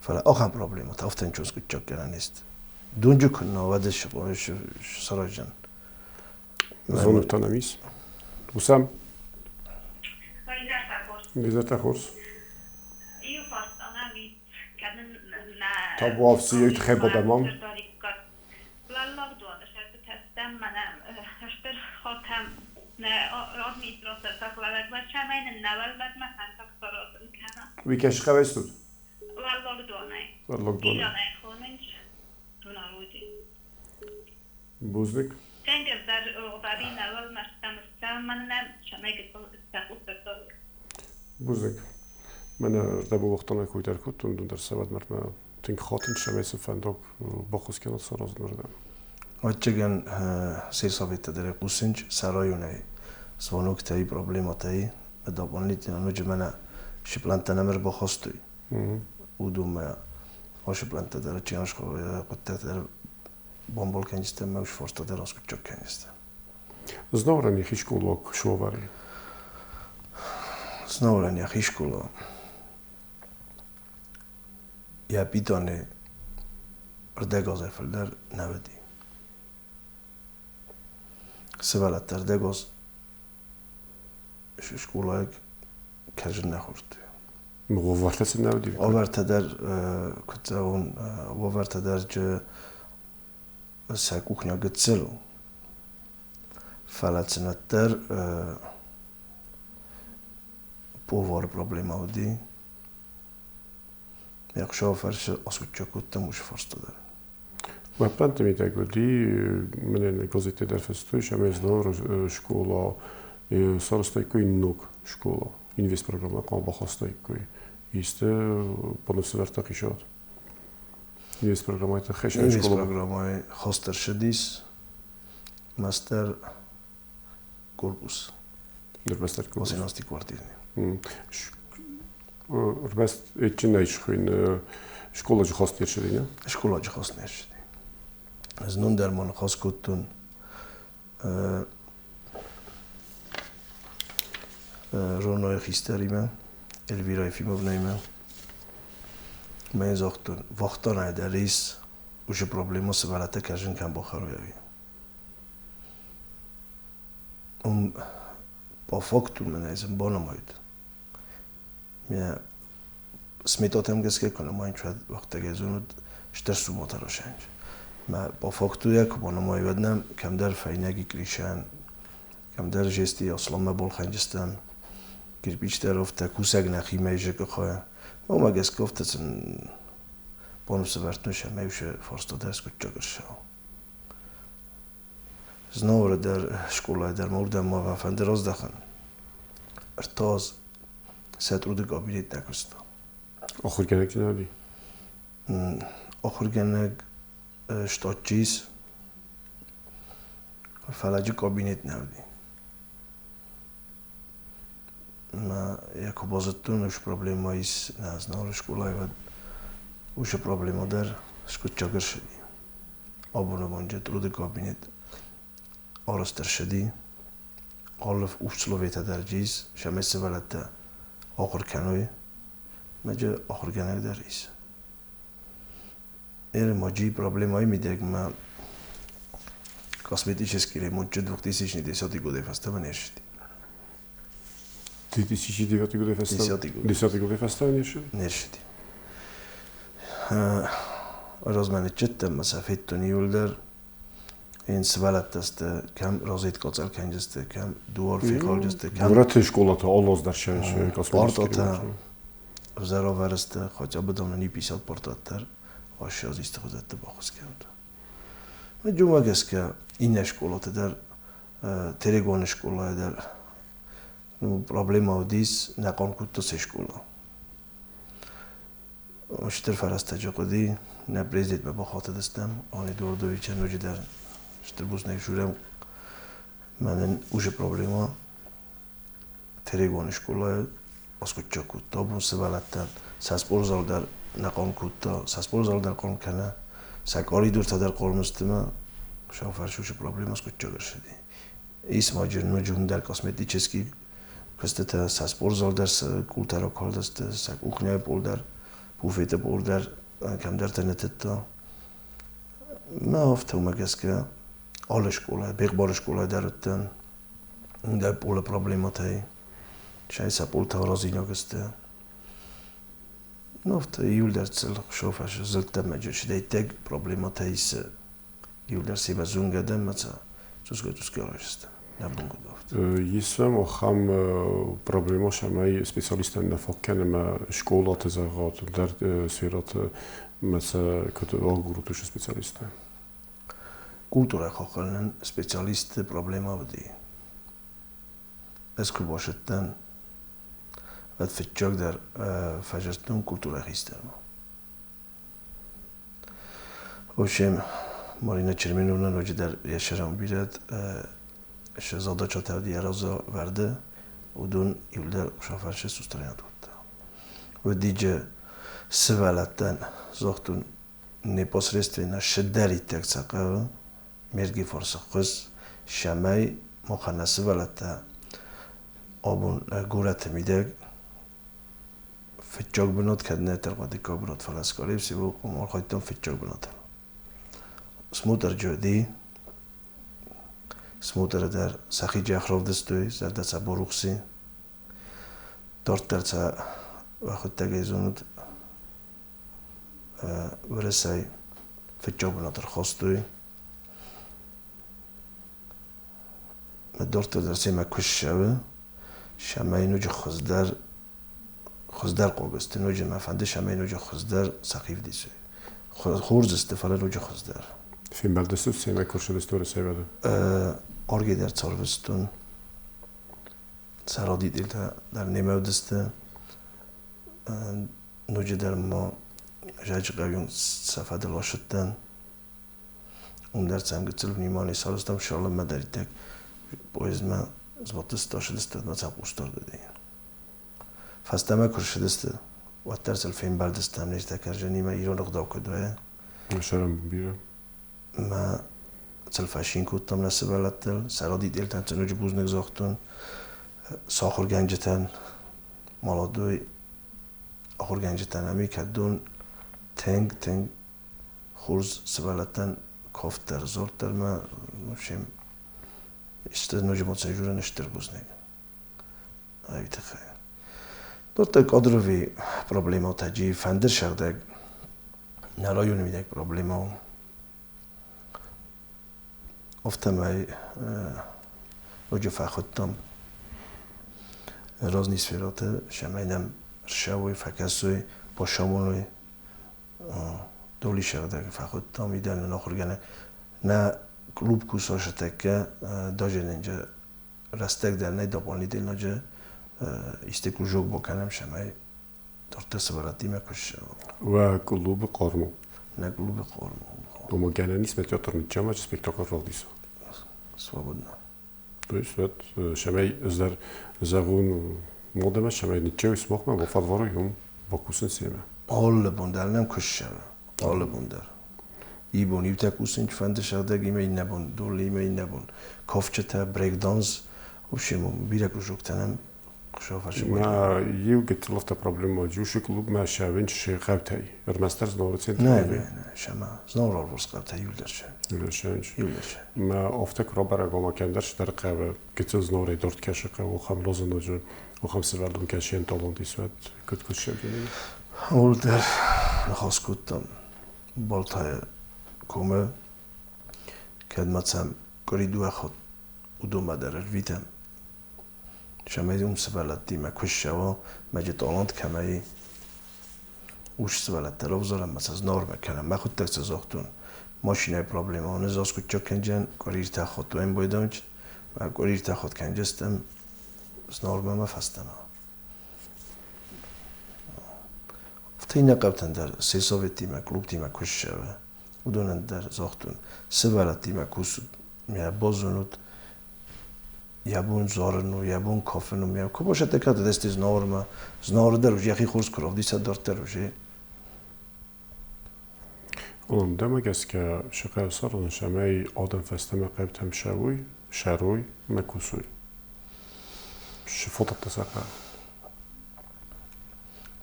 Фӕлӕ ахӕм проблемӕтӕ афтӕ скъуыддзаг кӕнӕн есть. Дунджы куы нӕ уӕд сараздзӕн. Звонок нӕм ис. Хъусӕм. Изӕртӕ хорз. Табуафси, уый тыххӕй бадӕмӕм. Уый кӕсы хъӕуӕй стут? Уӕллагдонӕй. Бузныг. Бузныг. Мӕнӕ рдӕболохтонӕй кой дӕр кодтон, дӕр сӕвӕд мӕрдмӕ тынг хатын сӕмӕй сын фӕндаг баххуыс кӕнат саразын рдӕм. Ӕвӕццӕгӕн, сельсоветтӕ дӕр хъусынц сӕ районӕй звоноктӕй, проблемӕтӕй. Дополнительно ноджы мӕнӕ цы плантӕ нӕм ӕрбахастой, уыдонмӕ. Ошо планта дӕр чинаш хъуыддӕгтӕ дӕр бомбол кӕнджытӕ ӕмӕ уышы фарста дӕр аскъуыддзаг кӕнджытӕ. Знауырӕн йӕхи скъола куы суӕвӕри? Знауырӕн йӕхи скъола йӕ питаны ӕрдӕг азӕй фылдӕр нӕ уыди. Сывӕллӕттӕ ӕрдӕг аз скъолайы кӕсын нӕ хордтой. Уавӕртӕ сын нӕ уыди? Уавӕртӕ дӕр, куыд зӕгъон, уавӕртӕ дӕр сӕ кухня гыццыл у. Фӕлӕ сын уӕддӕр повары проблемӕ уыди. Ӕхсӕвы фӕрсы аскъуыддзаг кодтам уыцы фарста дӕр. Мӕ плӕнтты мидӕг уыди, мӕнӕн газеттӕ дӕр фыстой, ӕмӕ Знауыры скъола сарӕзтаиккой ног скъола, инвестпрограммӕ хъуамӕ бахастаиккой. Исты бонусӕвӕрдта хицауад? Инвестпрограммӕйы тыххӕй скъола. Инвестпрограммӕйы хаст ӕрцыдис мастер корпус. Мастер корпус. 18 квартирный. Ӕрмӕст ӕдджынӕй схуыйны скъоладжы хаст не рцыди, не? Скъоладжы хаст не рцыди. Знон дӕр ма ныхас кодтон Ронойы хистӕримӕ, Эльвира Ефимовнаимӕ. Мӕ йын загътон, вахтанӕй дӕр ис уыцы проблемӕ сывӕллӕттӕ кӕсын кӕм бахӕрой ӕви. Уым по факту мӕнӕ сын банымайут. Мӕ сметатӕм гӕсгӕ куы нымайын, уӕд вахтӕгӕй зонут, стыр суммӕтӕ расайынц. Мӕ по факту йӕ куы банымайы, уӕд нӕм кӕмдӕр фӕйнӕги кришӕн, кӕмдӕр жести асламмӕ балхӕнджыстӕм, кирпич дӕр афтӕ кусӕг нӕхимӕ изы къухы. Уымӕ гӕсгӕ афтӕ сын баныфсӕвӕрдтой, сӕмӕ уыцы фарста дӕр скъуыддзаг ӕрцӕуа. Знауыры дӕр скъолайы дӕр ма уырдӕм ма фӕнды раздӕхын. Ӕртӕ аз сӕ труды кабинет нӕ куыста. Ахуыргӕнӕг чи нӕ уыди? Ахуыргӕнӕг штатчы ис, фӕлӕ джы кабинет нӕ уыди. Мӕ йӕ куы базыдтон, уыцы проблемӕ ис нӕ Знауыры скъолайы, уӕд уыцы проблемӕ дӕр скъуыддзаг ӕрцыди. Абоны бонджы труды кабинет арӕзт ӕрцыди. Алы условиятӕ дӕр джы ис, цӕмӕй сывӕллӕттӕ ахуыр кӕной. Мӕ ахуыргӕнӕг дӕр ис. Ныр ма джи проблемӕйы мидӕг мӕ косметический ремонт 2010 годӕй фӕстӕмӕ не ссыди. 2009 годӕй фӕстӕмӕ? 10 годӕй фӕстӕмӕ не ссыди? Не ссыди. Размӕ ныццыдтӕн ӕмӕ сӕ федтон иуылдӕр. Ин сывӕллӕттӕ сты, кӕм розеткӕ кӕнджысты, кӕм дуар фехалджысты, кӕм Горӕты скъолаты алы аз дӕр сӕ косметический партатӕ ӕвзӕр ӕвӕрысты, хотя бы там не 50 партат дӕр ӕссӕдз исты хуызӕтты баххуыс кӕнут. Уымӕ гӕсгӕ иннӕ скъолаты дӕр, Терегоны скъолайы дӕр проблемӕ уыдис, нӕ хъом кодта се скъола. Стыр фӕрӕзтӕджы хъуыди, нӕ президентмӕ бахатыдыстӕм, Ан Эдуардовичӕн ноджыдӕр стыр бузныг журӕм. Мӕнӕн уже проблема Терегоны скъолайы аскъуыддзаг кодта. Абон сывӕллӕттӕн сӕ спортзал дӕр нӕ хъом кодта, сӕ спортзал дӕр хъом кӕны, сӕ къоридортӕ дӕр хъом сты ӕмӕ сӕ фарс уыцы проблемӕ скъуыддзаг ӕрцыди. Ис ма ноджы уым дӕр косметический куыстытӕ, сӕ спортзал дӕр сӕ къултӕ ракалдысты, сӕ кухняйы пъол дӕр, буфеты пъол дӕр кӕмдӕрты нытыдта. Мӕ афтӕ уымӕ гӕсгӕ алы скъола, Бехъбары скъолайы дӕр уыдтӕн, уым дӕр пъолы проблемӕтӕй, сӕ сӕ пъолтӕ аразинаг сты. Ну, афтӕ иуылдӕр цӕлхъ зылдтӕ мӕ сидӕйттӕг проблемӕтӕ ис иуылдӕр семӕ зонгӕ дӕн мӕ сӕ цъусгай-цъусгай араздзыстӕм. Нӕ бон куыд афтӕ. Ис ахӕм проблемӕ, цӕмӕй специалисттӕн нӕ фаг кӕны ӕмӕ скъолаты зӕгъат, ӕндӕр сферӕты мӕ сӕ куыд агурут уыцы специалисттӕ? Культурӕ хъахъхъӕнынӕн специалистты проблемӕ уыди. Ӕз куы базыдтӕн, уӕд фыццагдӕр фӕзындтон культурӕйы хистӕрмӕ. В общем, Марина Черменовна ноджыдӕр йӕ сӕрӕн бирӕт сӕ задачатӕ уыди йӕ разӕвӕрды, уыдон иуылдӕр Шафаршы устранять кодта. Уыдиджы сывӕллӕттӕн Загътон, непосредственно шыддӕриддӕр ца хъӕуы, ме рдги фарсы ххуыс, цӕмӕй махӕн нӕ сывӕллӕттӕ абон горӕты мидӕг фыццаг бынат кӕд нӕ дӕр, дыккаг бынат, фӕлӕ скорее всего архайдтам фыццаг бынатыл. Смотр джоди, смотры дӕр сӕхи джах равдыстой, зӕрдӕ сӕ барухси. Дарддӕр сӕ уӕхуыдтӕгӕй зонут, Уӕрӕсӕй фыццаг бынат ӕрхастой. Дарддӕр дӕр семӕ куы ссӕуы, цӕмӕй ноджы хуыздӕр хуыздӕр хъуаг сты, ноджы мӕ фӕнды, цӕмӕй ноджы хуыздӕр сӕхи вдисой. Хорз сты, фӕлӕ ноджы хуыздӕр. Фембӕлдыстут семӕ курсыдысты Уӕрӕсейы? Арги дӕр царвыстон. Сӕ родителтӕ дӕр немӕ уыдысты. Ноджыдӕр ма Зӕджыхъӕуы сӕ фӕдыл ацыдтӕн. Уым дӕр сӕм гыццыл внимание сарӕзтам, цалынмӕ дӕр поездмӕ сбадтысты, ацыдысты, уӕдмӕ сӕ хъусдард уыди. Фӕстӕмӕ куы рцыдысты, уӕддӕр сыл фембӕлдыстӕм не ртӕ кӕрдзынимӕ ирон ӕгъдау куыд вӕййы. Сӕрӕн бирӕ. Мӕ сыл фӕцин кодтам нӕ сывӕллӕттыл, сӕ родителтӕн сын ноджы бузныг загътон, сӕ ахуыргӕнджытӕн, молодой ахуыргӕнджытӕн ӕмӕ кӕддон тынг-тынг хорз сывӕллӕттӕн кафт дӕр, дзырд дӕр мӕ, в общем, исты ноджы ма цӕй стыр бузныг. Ай тыххӕй. Дарддӕр кадровый проблемӕтӕ джи фӕндыр сӕгъдӕг нӕ районы мидӕг проблемӕ у. Афтӕмӕй ноджы фӕхуыдтам разный сфераты, цӕмӕй нӕм ссӕуой, фӕкӕсой, басамоной. Доли сӕгъдӕг фӕхуыдтам идӕнӕн ахуыргӕнӕг. Нӕ клуб кусасы тӕккӕ даже нынджы рӕстӕг дӕр нӕй дополнительноджы исты кружок бакӕнӕм, цӕмӕй дарддӕр сывӕллӕттимӕ куыссӕм. Уӕ клубы хъарм у? Нӕ клубы хъарм у. Ома гӕнӕн ис мӕ театр ныццӕма, спектакль равдиса? Свободно. То есть вот цӕмӕй ӕз дӕр зӕгъон модӕмӕ, цӕмӕй ныццӕуй сымахмӕ, бафӕлварой уым бакусын семӕ. Алы бон дӕр нӕм куыссӕм, алы бон дӕр. Ибон иутӕ кусын фӕнды сыгъдӕг имӕ, иннӕ бон долимӕ, иннӕ бон кафджытӕ, брейкданс. В общем, бирӕ кружоктӕ нӕм. Мӕ иу гыццыл афтӕ проблема уыди клубмӕ ссӕуын чысыл хъӕутӕй. Ӕрмӕстдӕр Знауыры центры. Нӕ, нӕ, нӕ, сӕмӕ Знауыр алыварс хъӕутӕ иуылдӕр сӕ. Иуылдӕр ссӕуынц. Иуылдӕр сӕ. Мӕ афтӕ куы рабӕрӕг уа, ма кӕмдӕр цыдӕр хъӕуы гыццыл Знауырӕй дард кӕсы хъӕуы, ахӕм лозыноджы, ахӕм сывӕллон кӕсийӕн талант ис, уӕд куыд куыд ссӕудзӕни? Ууыл дӕр ныхас кодтам Балтайы комы, кӕд ма сӕм къуыри дыууӕ хатт уыдонмӕ дӕр ӕрвитӕм. Цӕмӕй уым сывӕллӕттимӕ куы ссӕуа, мӕджы талант кӕмӕй ус сывӕллӕттӕ равзарӕм ӕмӕ сӕ Знауырмӕ кӕнӕм. Мӕхуыдтӕг сӕ загътон, машинӕйы проблемӕ ӕз аскъуыддзаг кӕнджӕн, къуыри хатт уӕм байдӕнч, мӕ къуыри хатт кӕнджыстӕм Знауырмӕ мӕ фӕстӕмӕ. Афтӕ иннӕ хъӕутӕн дӕр сельсоветтимӕ, клубтимӕ куы ссӕуы, уыдонӕн дӕр загътон, сывӕллӕттимӕ кусут, мӕ базонут, йӕ бон зарын у, йӕ бон кафын у. Мӕ куы босӕттӕ кӕд уыдысты Знауырмӕ. Знауыры дӕр уже йӕхи хорз куы равдиса дарддӕр уже. Дӕмӕ гӕсгӕ сӕ цӕрын, цӕмӕй адӕм фӕстӕмӕ хъӕутӕм сӕуой, сӕрой ӕмӕ кусой. Цы фадӕттӕ сӕ хъӕуы?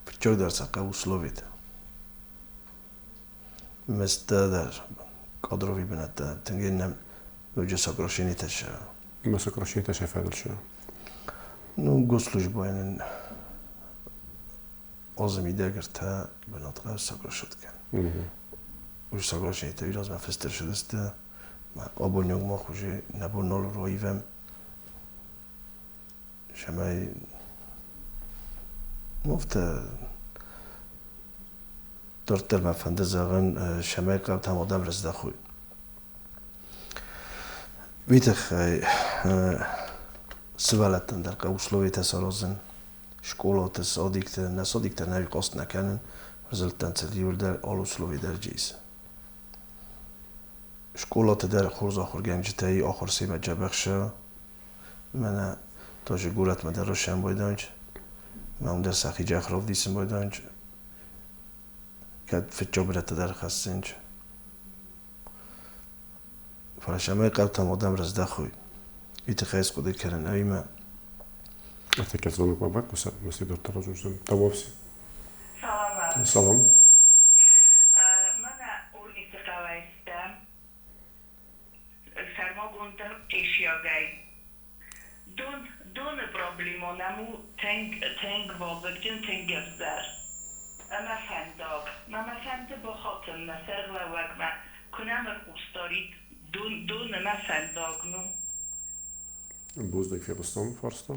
Фыццагдӕр сӕ хъӕуы условитӕ. Мӕстӕ дӕр кадровый бынӕттӕ тынг иннӕ ноджы сокращениетӕ сӕ. Ма сокращениетӕ сӕ фӕдыл сӕ? Ну, госслужбайӕн азы мидӕг ӕртӕ бынат хъӕуы сокращать кӕнын. Уый сокращениетӕ уый размӕ фыст ӕрцыдысты. Абон мах уже нӕ бон нал раивӕм, цӕмӕй афтӕ дарддӕр мӕ фӕнды зӕгъын, цӕмӕй хъӕутӕм адӕм рыздӕхой. Уый тыххӕй сывӕллӕттӕн дӕр хъӕуы условитӕ саразын, скъолаты, садикты, нӕ садиктӕ нӕ хъаст нӕ кӕнын, рзылдтӕн сыл иуылдӕр алы услови дӕр ис. Скъолаты дӕр хорз ахуыргӕнджытӕ и, ахуыр семӕ дзӕбӕх сӕ. Мӕнӕ тоже горӕтмӕ дӕр рысӕн байдӕнч, мӕ уым дӕр сӕхи джах равдисын байдӕнч. Кӕд фыццаг бынӕттӕ дӕр хӕссынч. Фӕлӕ сӕмӕй хъӕутӕм адӕм раздӕхой. И тыххӕй схъуыды кӕнын ӕви Ӕртӕккӕ звонокмӕ байхъусӕм, ме дарддӕр разурдзӕн. Табуафси. Салам. Салам. Мӕнӕ Орницы хъӕуӕй стӕм, сӕрмагонддӕр Чъешиагӕй. Доны проблема нӕм у тынг, тынг вазыгджын, тынг ӕвзӕр. Ӕмӕ фӕндаг. Мӕ мӕ фӕнды бахатын нӕ сӕргълӕууӕгмӕ, куы нӕм ӕрхъусдарид дон ӕмӕ фӕндаг, ну. Бузныг, фехъуыстам фарста.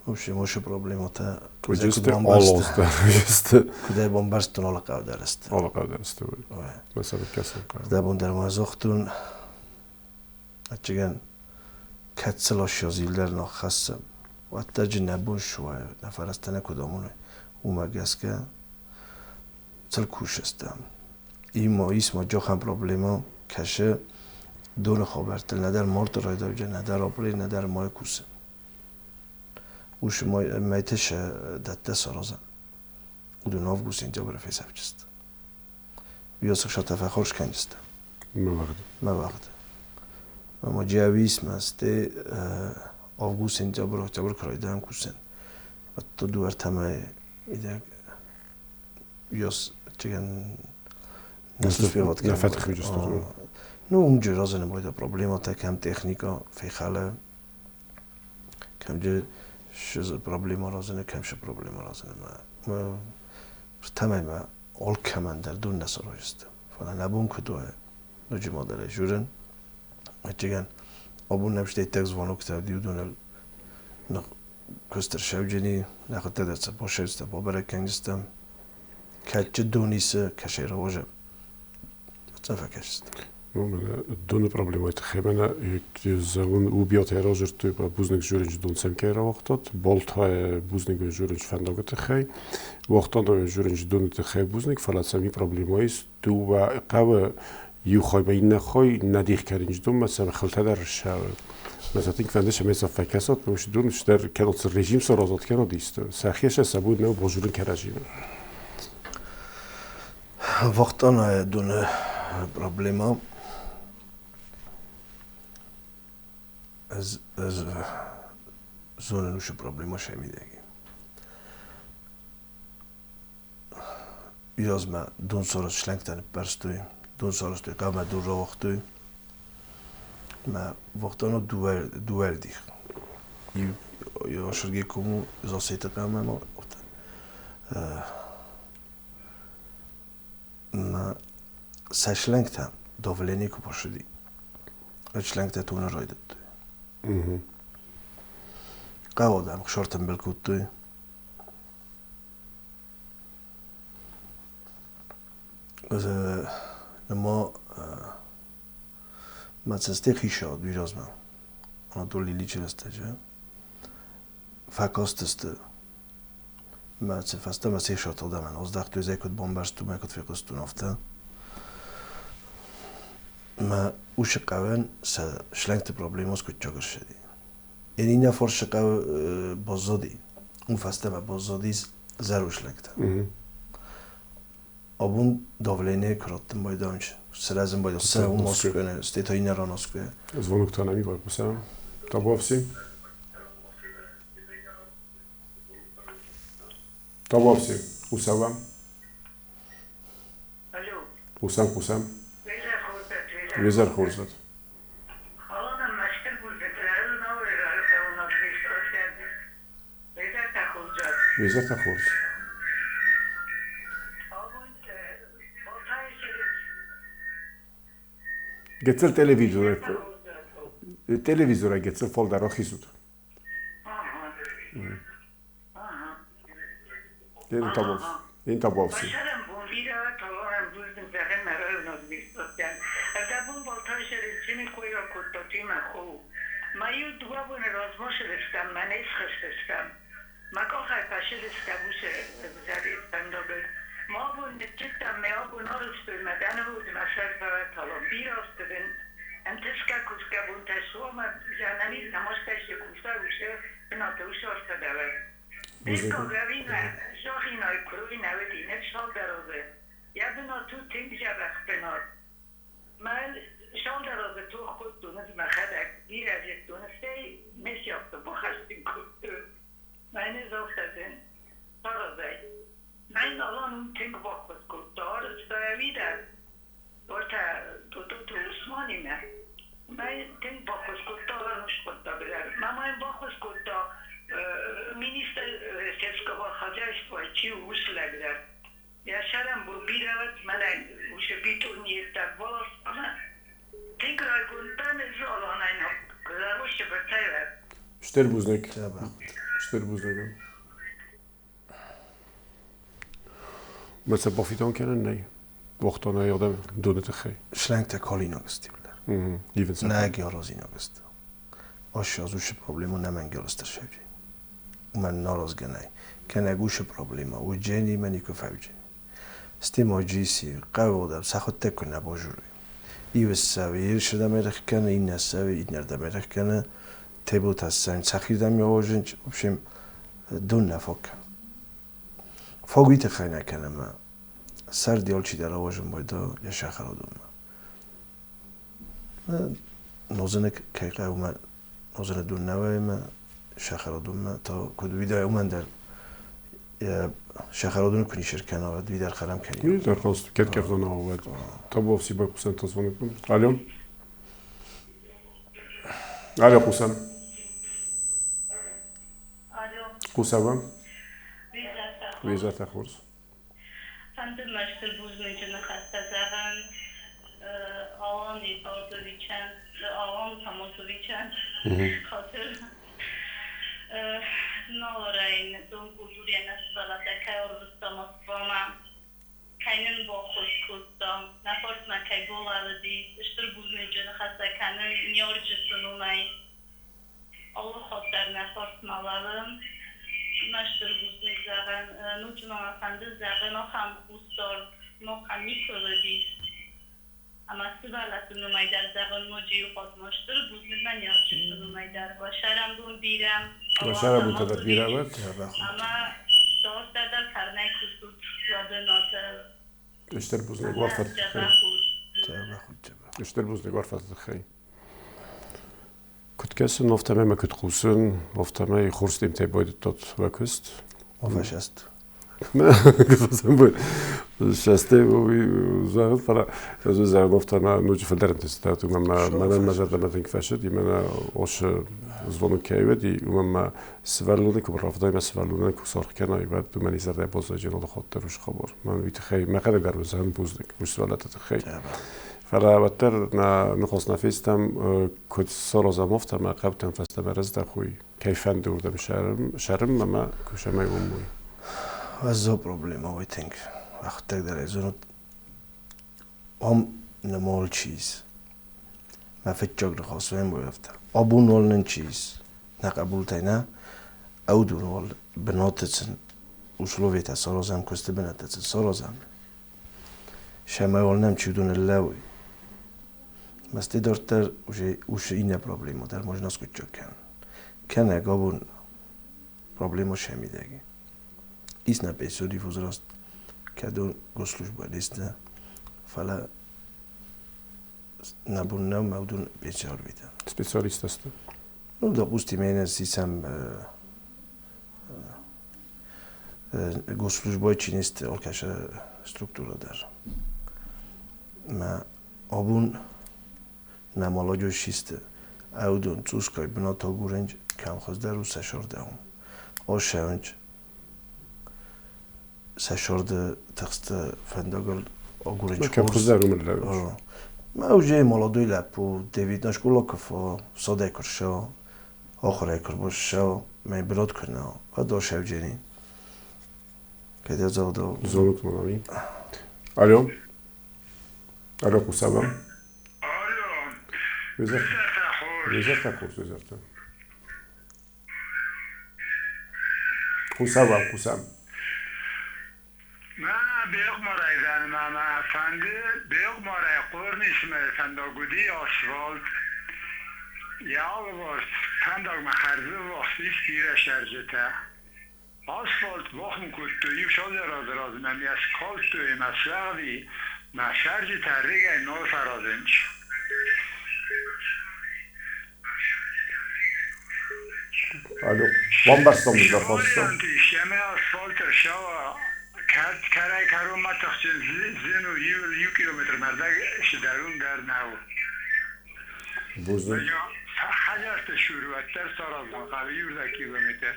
В общем, уыцы проблематӕ Уыдысты алозтӕ, уыдысты. Куыдӕй бамбӕрстон алы хъӕу дӕр сты. Алы хъӕу дӕр сты, уый. Мӕ сӕр кӕсын хъӕуы. Дӕ бон дӕр ма загътон, ӕцӕгӕн, кӕд сыл ссӕдз дӕр нӕ хӕссӕм, уӕддӕр джы нӕ бон суа, нӕ фӕрӕзтӕ нӕ куыд амоной, уымӕ гӕсгӕ цыл кусыстӕм. Има ис ма джохан проблема, кӕсы доны хабӕрттыл нӕдӕр марты райдауджы, нӕдӕр апрель, нӕдӕр май кусы. Уышы мӕйты сӕ дӕттӕ саразӕм. Уыдон август, сентябры фесӕфджысты. Уыйас шата фӕхорз кӕнджысты. Мӕ вагъды. Мӕ вагъды. Ӕмӕ джиавис мӕ сте август, сентябрь, октябрь куы райдайӕм кусын. Ӕдта дыууӕ-ӕртӕ мӕй идӕг уыйас ӕцӕгӕн не успевать Нӕ фӕтых уыдысты. Ну, уым разы бойда проблематӕ, кӕм техника фехӕлы, кӕм джы проблема разыны, кӕм шы проблема разыны. Мӕ тӕмӕй мӕ алкӕмӕн дӕр дун нӕ саразысты. Фӕлӕ нӕ бон куыд уа, ноджы ма дӕр журын. Ӕцӕгӕн, абон нӕм стӕй звоноктӕ уыди, уыдоныл куыстыр шӕуджыни, нӕхуыдтӕ дӕр сӕ босӕрдзтӕ бабӕрӕг кӕнджыстӕм. Кӕдджы дон исы, кӕсӕй рауазӕм. Цӕ фӕкӕсысты. Ну, мӕнӕ доны проблемӕйы тыххӕй мӕнӕ зӕгъын убиатӕй разырдтой, бузныг журинчы дон сӕм кӕй рауагътат, Балтайы бузныг журинчы фӕндагы тыххӕй, Уахтаны журинчы доны тыххӕй бузныг, фӕлӕ сӕм и проблема ис, дыууӕ хъӕуы иу хаймӕ иннӕ хай нӕ дих кӕнынч донмӕ, сӕм хылтӕ дӕр ссӕуы. Мӕ тынг фӕнды, цӕмӕй сӕ фӕкӕсат, уыцы дон стӕр кӕнот цы режим саразат, кӕнот исты. Сӕхи сӕ бон нӕу базурын кӕрӕдзимӕ. Вахтана доны проблема. Ez зонын уыцы проблема сӕ мидӕги. Уыйразмӕ дон сарӕзт шлангтӕ ныппӕрстой, дон сарӕзтой, хъӕумӕ дон рауагътой. Мӕ Вахтана дыууӕ дих. Иу Сергей кому Засеты хъӕумӕ ма мӕ сӕ шлангтӕ давление куы башыди, уӕд шлангтӕ тонын райдыдтой. Хъӕуы адӕм ӕхсӕртӕмбыл кодтой. Нырма мӕ цӕсты хицауад уыйразмӕ Анатолий Ильичы рӕстӕджы фӕкастысты мӕ фӕстӕмӕ се хсӕртыл аздӕхтой, зӕй куыд бамбӕрстон, мӕ куыд фехъуыстон, афтӕ. Мӕ уыцы хъӕуӕн сӕ шлангты проблема скъуыддзаг ӕрцыди. Йӕ иннӕ фарсы хъӕу баззади, уым фӕстӕмӕ баззадис зӕронд шлангтӕ. Абон давление куы раттын байдайынц, сырӕзын байдайынц, сӕ уым Москвӕ, стӕй та иннӕ ран Москвӕ. Звонок та нӕм байхъусӕм. Табуафси. Табуафси. Хъусӕм. Алло. Хъусӕм, хъусӕм. Везер хорзат. Везер хорз. Гыццыл телевизор, телевизорӕй гыццыл фалдӕр ахизут. Ен табуафси. Машинӕйы куырой нӕ уыди, ныр цалдӕр азы. Йӕ бынат у тынг дзӕбӕх бынат. Мӕ цалдӕр азы тох кодтон ӕз мӕхӕдӕг, бирӕ зыдтон, стӕй ме сиахсы бахӕссын кодтон. Мӕнӕ загъта зын, фӕразӕй. Мӕн Алан уым тынг баххуыс кодта, арӕзта ӕви дӕр, уӕртӕ Тототы Усманимӕ. Мӕн тынг баххуыс кодта Алан скъуыддаг дӕр. Мӕ ма йын баххуыс кодта министр сельского хозяйства, чи у, уыцы лӕг дӕр. Йӕ сӕрӕнбон бирӕ уыд, мӕнӕн уыцы бетон йеддӕм баласта ӕмӕ тынг райгонд дӕн ӕз Аланӕй Зӕрвысты бӕрцӕй. Стыр бузныг. Стыр бузныг. Мӕ бафидауын кӕнӕн нӕй. Уагътон ӕй адӕм доны тыххӕй. Шлангтӕ калинаг сты иууылдӕр. Ивын сӕ. Нӕ георозинаг сты. Ащ аз уыцы проблема нӕ мӕнгӕлыстыр сӕвджи. Уымӕн наразгӕ нӕй. Кӕнӕ уыцы проблема уыджени мӕ никуы фӕвджени. Стема джиси, хъӕуы дӕр сӕхуыдтӕг куы нӕ базурой. Иу ссӕуы ерысырдӕм ӕрӕхгӕны, иннӕ ссӕуы иннӕрдӕм ӕрӕхгӕны, тебота ссӕуын сӕхирдӕм йӕ в общем, дон нӕ фаг кӕны. Фаг уый тыххӕй нӕ кӕны ӕмӕ сӕрд алчидӕр ауазын байдайы йӕ сахарадонмӕ. Нозыны кӕй хъӕуы мӕ нозыны дон нӕ вӕййы мӕ сахарадонмӕ та куыд уый дӕр уымӕн дӕр йӕ сахарадоны куы ничи ӕркӕна, уӕд уый дӕр хӕрам кӕны. Уый дӕр хъӕуы кӕд кӕвдон уӕд. Табуафси байхъусӕн тазвонок. Алло. Алло, хъусӕм. Алло. Хъусӕм. Визӕтӕ хорз. Фӕнды мӕ стыр бузныджы ныхӕстӕ зӕгъын Алан Эдуардовичӕн, Алан Тамозовичӕн, хатыр. Зыналарӕй дон культурӕ нӕ сывӕллӕттӕ кӕй ӕрвыста Москвамӕ, кӕй нын баххуыс кодта, нӕ фарсмӕ кӕй балӕууыди, стыр бузныджы ныхӕстӕ кӕнын ныййарджыты номӕй. Алы хатт дӕр нӕ фарсмӕ лӕууы. Мӕ стыр бузныг зӕгъӕн, ноджы ма мӕ фӕнды зӕгъын ахӕм хъусдард махӕн никуы уыдис. Ӕмӕ сывӕллӕтты номӕй дӕр зӕгъын ноджы иу хатт ма стыр бузныг мӕ ныййарджыты номӕй дӕр. Уӕ сӕрӕнбон бирӕ. Уӕ сӕрӕнбонтӕ дӕр бирӕ уӕд. Ӕмӕ дарддӕр дӕр фӕрнӕй кусут уӕ бынаты. Стыр бузныг уӕ тыххӕй. Стыр бузныг уӕ тыххӕй. Куыд кӕсын, афтӕмӕй мӕ куыд хъусын, афтӕмӕй хорз темтӕй байдыдтат уӕ куыст. Офӕсӕст. Сӕстӕй зӕгъын, фӕлӕ ӕз зӕгъын, афтӕмӕ ноджы фылдӕр ӕнтыстытӕ уымӕн мӕнӕн мӕ зӕрдӕмӕ тынг фӕцыди, мӕнӕ осы звонок кӕй уыди, уымӕн мӕ сывӕллоны куы рӕвдауй, мӕ сывӕллонӕн куы саргъ кӕнай, уӕд уымӕн и зӕрдӕ баззайджын алы хатт дӕр уыцы хабар. Мӕн уый тыххӕй мӕхӕдӕг дӕр уыдзӕн бузныг уыцы сывӕллӕтты тыххӕй. Фӕлӕ уӕддӕр нӕ ныхас нӕ фестӕм, куыд саразӕм, афтӕ мӕ хъӕутӕм фӕстӕмӕ рыздӕхой, кӕй фӕнды уырдӕм сӕрым ӕмӕ кусӕм уым уый. Уӕззау проблема уый тынг. Ӕхуыдтӕг дӕр ӕй зонут. Ам нӕма алчи ис. Мӕ фыццаг ныхас уӕм уый афтӕ. Абон уал нын чи ис? Нӕ хъӕбултӕй нӕ, ӕвдон уал бынаты сын условиятӕ саразӕм, куысты бынӕттӕ сын саразӕм. Сӕмӕй уал нӕм чи уыдон ныллӕууй. Мӕсти дарддӕр уже усы иннӕ проблема дӕр можно аскъуыддзаг кӕнын. Кӕнӕ абон проблема сӕ мидӕги. Ис нӕ пенсионный возраст, кӕдон госслужбӕ нестӕ, фӕлӕ нӕ бон нӕу мӕ уыдон пенси арвитӕм. Специалисттӕ сты? Ну, допустим, я сисӕм госслужбӕйы чи не сты, алкӕцы структура дӕр. Мӕ абон нӕ молодежь систы ӕвдон цъусгай бынат агурӕнч, кӕм хуыздӕр у сӕ сӕрдӕуын. Осӕуынч сӕ сӕрды тыхсты фӕндагыл агурӕнч. Кӕм хуыздӕр у мын Мӕ уже молодой лӕппу, девятнадцать школа куы садӕй куы рсӕуа, ахуырӕй куы рбассӕуа, мӕ бынат куы нӕ уӕд осӕвджени. Кӕд загъдау. Звонок маме. Алло. Алло, Кусава. Алло. Визерта хорз, визерта. Хъусӕм, хъусӕм. Мӕ бехъмарӕй дӕн мӕ мӕ фӕнды бехъмарӕй Хъорнисмӕ фӕндаг уыди асфальт. Йӕ алыварс фӕндагмӕ хӕрзввахс ис бирӕ цӕрджытӕ. Асфальт Бахуым кодтой иу цалдӕр азы размӕ, ӕмӕ йӕ скалдтой ӕмӕ суӕгъди, мӕ сӕрджытӕ рыгӕй нал фӕразынц. Алло, бамбӕрстам дын дӕ фарста. Ӕмӕ асфальт ӕрцӕуа, кӕд кӕрӕй-кӕронмӕ тыхджын зын у, иу километрмӕ рдӕг сдӕрун дӕр нӕу. Бузныг. Хӕдзӕртты цур уӕддӕр саразын хъӕуы иу километр.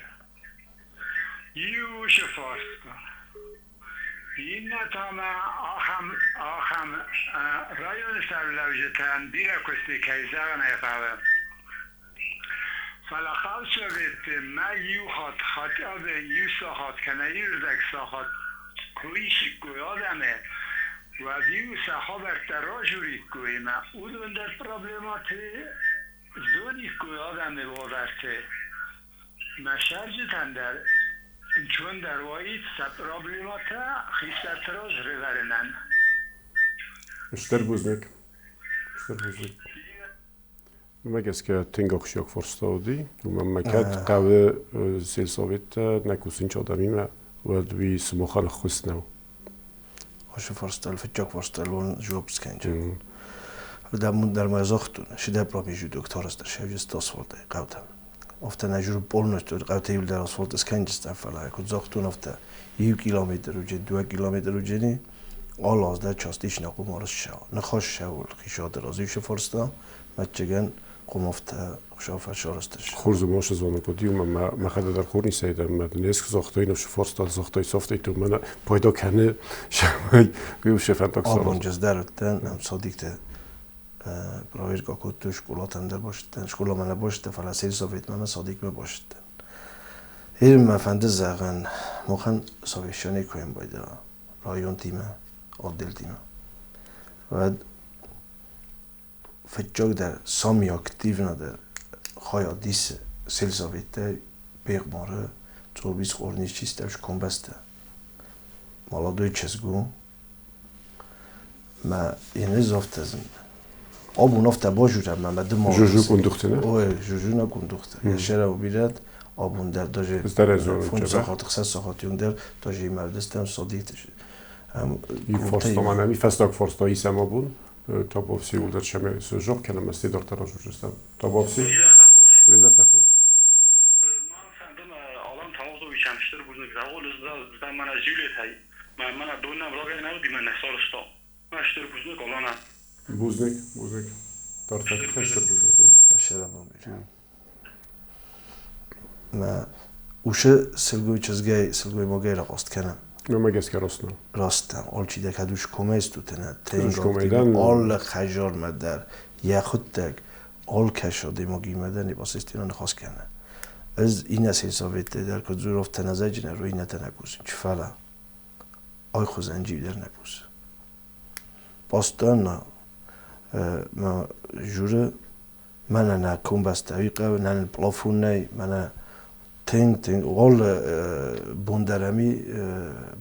Иу уыцы фарста. Иннӕ та ма ахӕм, ахӕм районы сӕргълӕуджытӕн бирӕ куысты кӕй зӕгъын ӕй хъӕуы. Фӕлӕ хъӕусоветты мӕ иу хатт хатъабе иу сахат кӕнӕ иу ӕрдӕг сахат куы исиккой адӕмы, уӕд-иу сӕ хабӕрттӕ разуриккой ӕмӕ уыдон дӕр проблемӕты зониккой адӕмы уавӕрты. Мӕ сӕрджытӕн дӕр ӕнцондӕр уаид сӕ проблемӕтӕ хистӕрты раз рывӕрынӕн. Стыр бузныг. Стыр бузныг. Уымӕ гӕсгӕ тынг ахсджиаг фарста уыди. Уымӕн ӕмӕ кӕд хъӕуы сельсоветтӕ нӕ кусынц адӕмимӕ, уӕд уый сымахӕн ӕххуыс нӕу. Ашы фарстал фыццаг фарсталон жуапп скӕнджын. Дӕм дӕр ма загътон, сидӕ промежуток тарастар шевжест асфальтӕй хъӕутӕм. Афтӕ нӕ журы полностью хъӕутӕ иуылдӕр асфальт скӕнджыстӕ, фӕлӕ куыд загътон, афтӕ иу километр уыджы, 2 километр уыджыни, алы аз дӕр частично хъуымар ссӕуы. Ныхас ссӕуы хицауады раз иу фарста, мӕтчыгӕн хъуымафтӕ хуыцау фӕсарӕзтыс. Хорз ма зоны куыд иу мӕ мӕхӕдӕг дӕр хорницӕй дӕр мӕ не загътой, ныфсы фарста загътой, софтӕй ту мӕнӕ пайда кӕны, уый фӕндаг. Абон дӕр уыдтӕн, ӕм садикты проверка кодтой, скъолатӕм дӕр бацыдтӕн, скъоламӕ нӕ бацыдтӕн, фӕлӕ сельсоветмӕ ӕмӕ садикмӕ бацыдтӕн. Мӕ фӕнды зӕгъын, махӕн совещание куы байдайа районтимӕ, отделтимӕ. Уӕд фыццагдӕр сами активно хайад исы сельсоветтӕй Бехъмары, Цъорбис, Хъорнис, чистӕвс комбӕстӕ. Молодой чызг у. Мӕ йын афтӕ зын. Абон афтӕ бажурӕм ӕмӕ ды ма. Жужу кундухты, не? Ой, Жужу на кундухты. Яшера убират, абон дӕр даже 5 сахат, 6 сахат юн дӕр даже имӕрдыстӕм садикты. Фарста ма фӕстаг фарста исӕм абон. Табовси улдӕр шаме жох кӕнӕм ӕз дарддӕр ажуржыстӕм. Табовси. Везӕртӕ хорз. Алан Тавазовичӕн стыр бузныг зӕгъон, ӕз мӕнӕ Зюлетӕй, мӕнӕ доннӕм рагӕй нӕ уыди, мӕнӕ сарӕзта. Мӕ стыр бузныг Аланӕн. Бузныг, бузныг. Дарддӕр стыр бузныг. Ашера Мӕ ушы сылгой чызгӕй сылгоймагӕй рахъаст кӕнӕм. Мӕ гӕсгӕ раст нӕу. Раст алчидӕр кӕд уш комӕй стутӕнӕ, тынг алы хӕжармӕ дӕр йӕхуыдтӕг алкӕсы адӕймагимӕ дӕр непосредственно ныхас кӕны. Ӕз иннӕ сельсоветты дӕр куыд дзуров тӕнӕзӕджы нӕ иннӕтӕ нӕ кусын, фӕлӕ ай хуызӕн джиу дӕр нӕ кусы. Постоянно мӕ журы мӕнӕ нӕ комбӕстӕ уый хъӕуы, нӕ плафон нӕй, мӕнӕ тынг тынг алы бон дӕр ами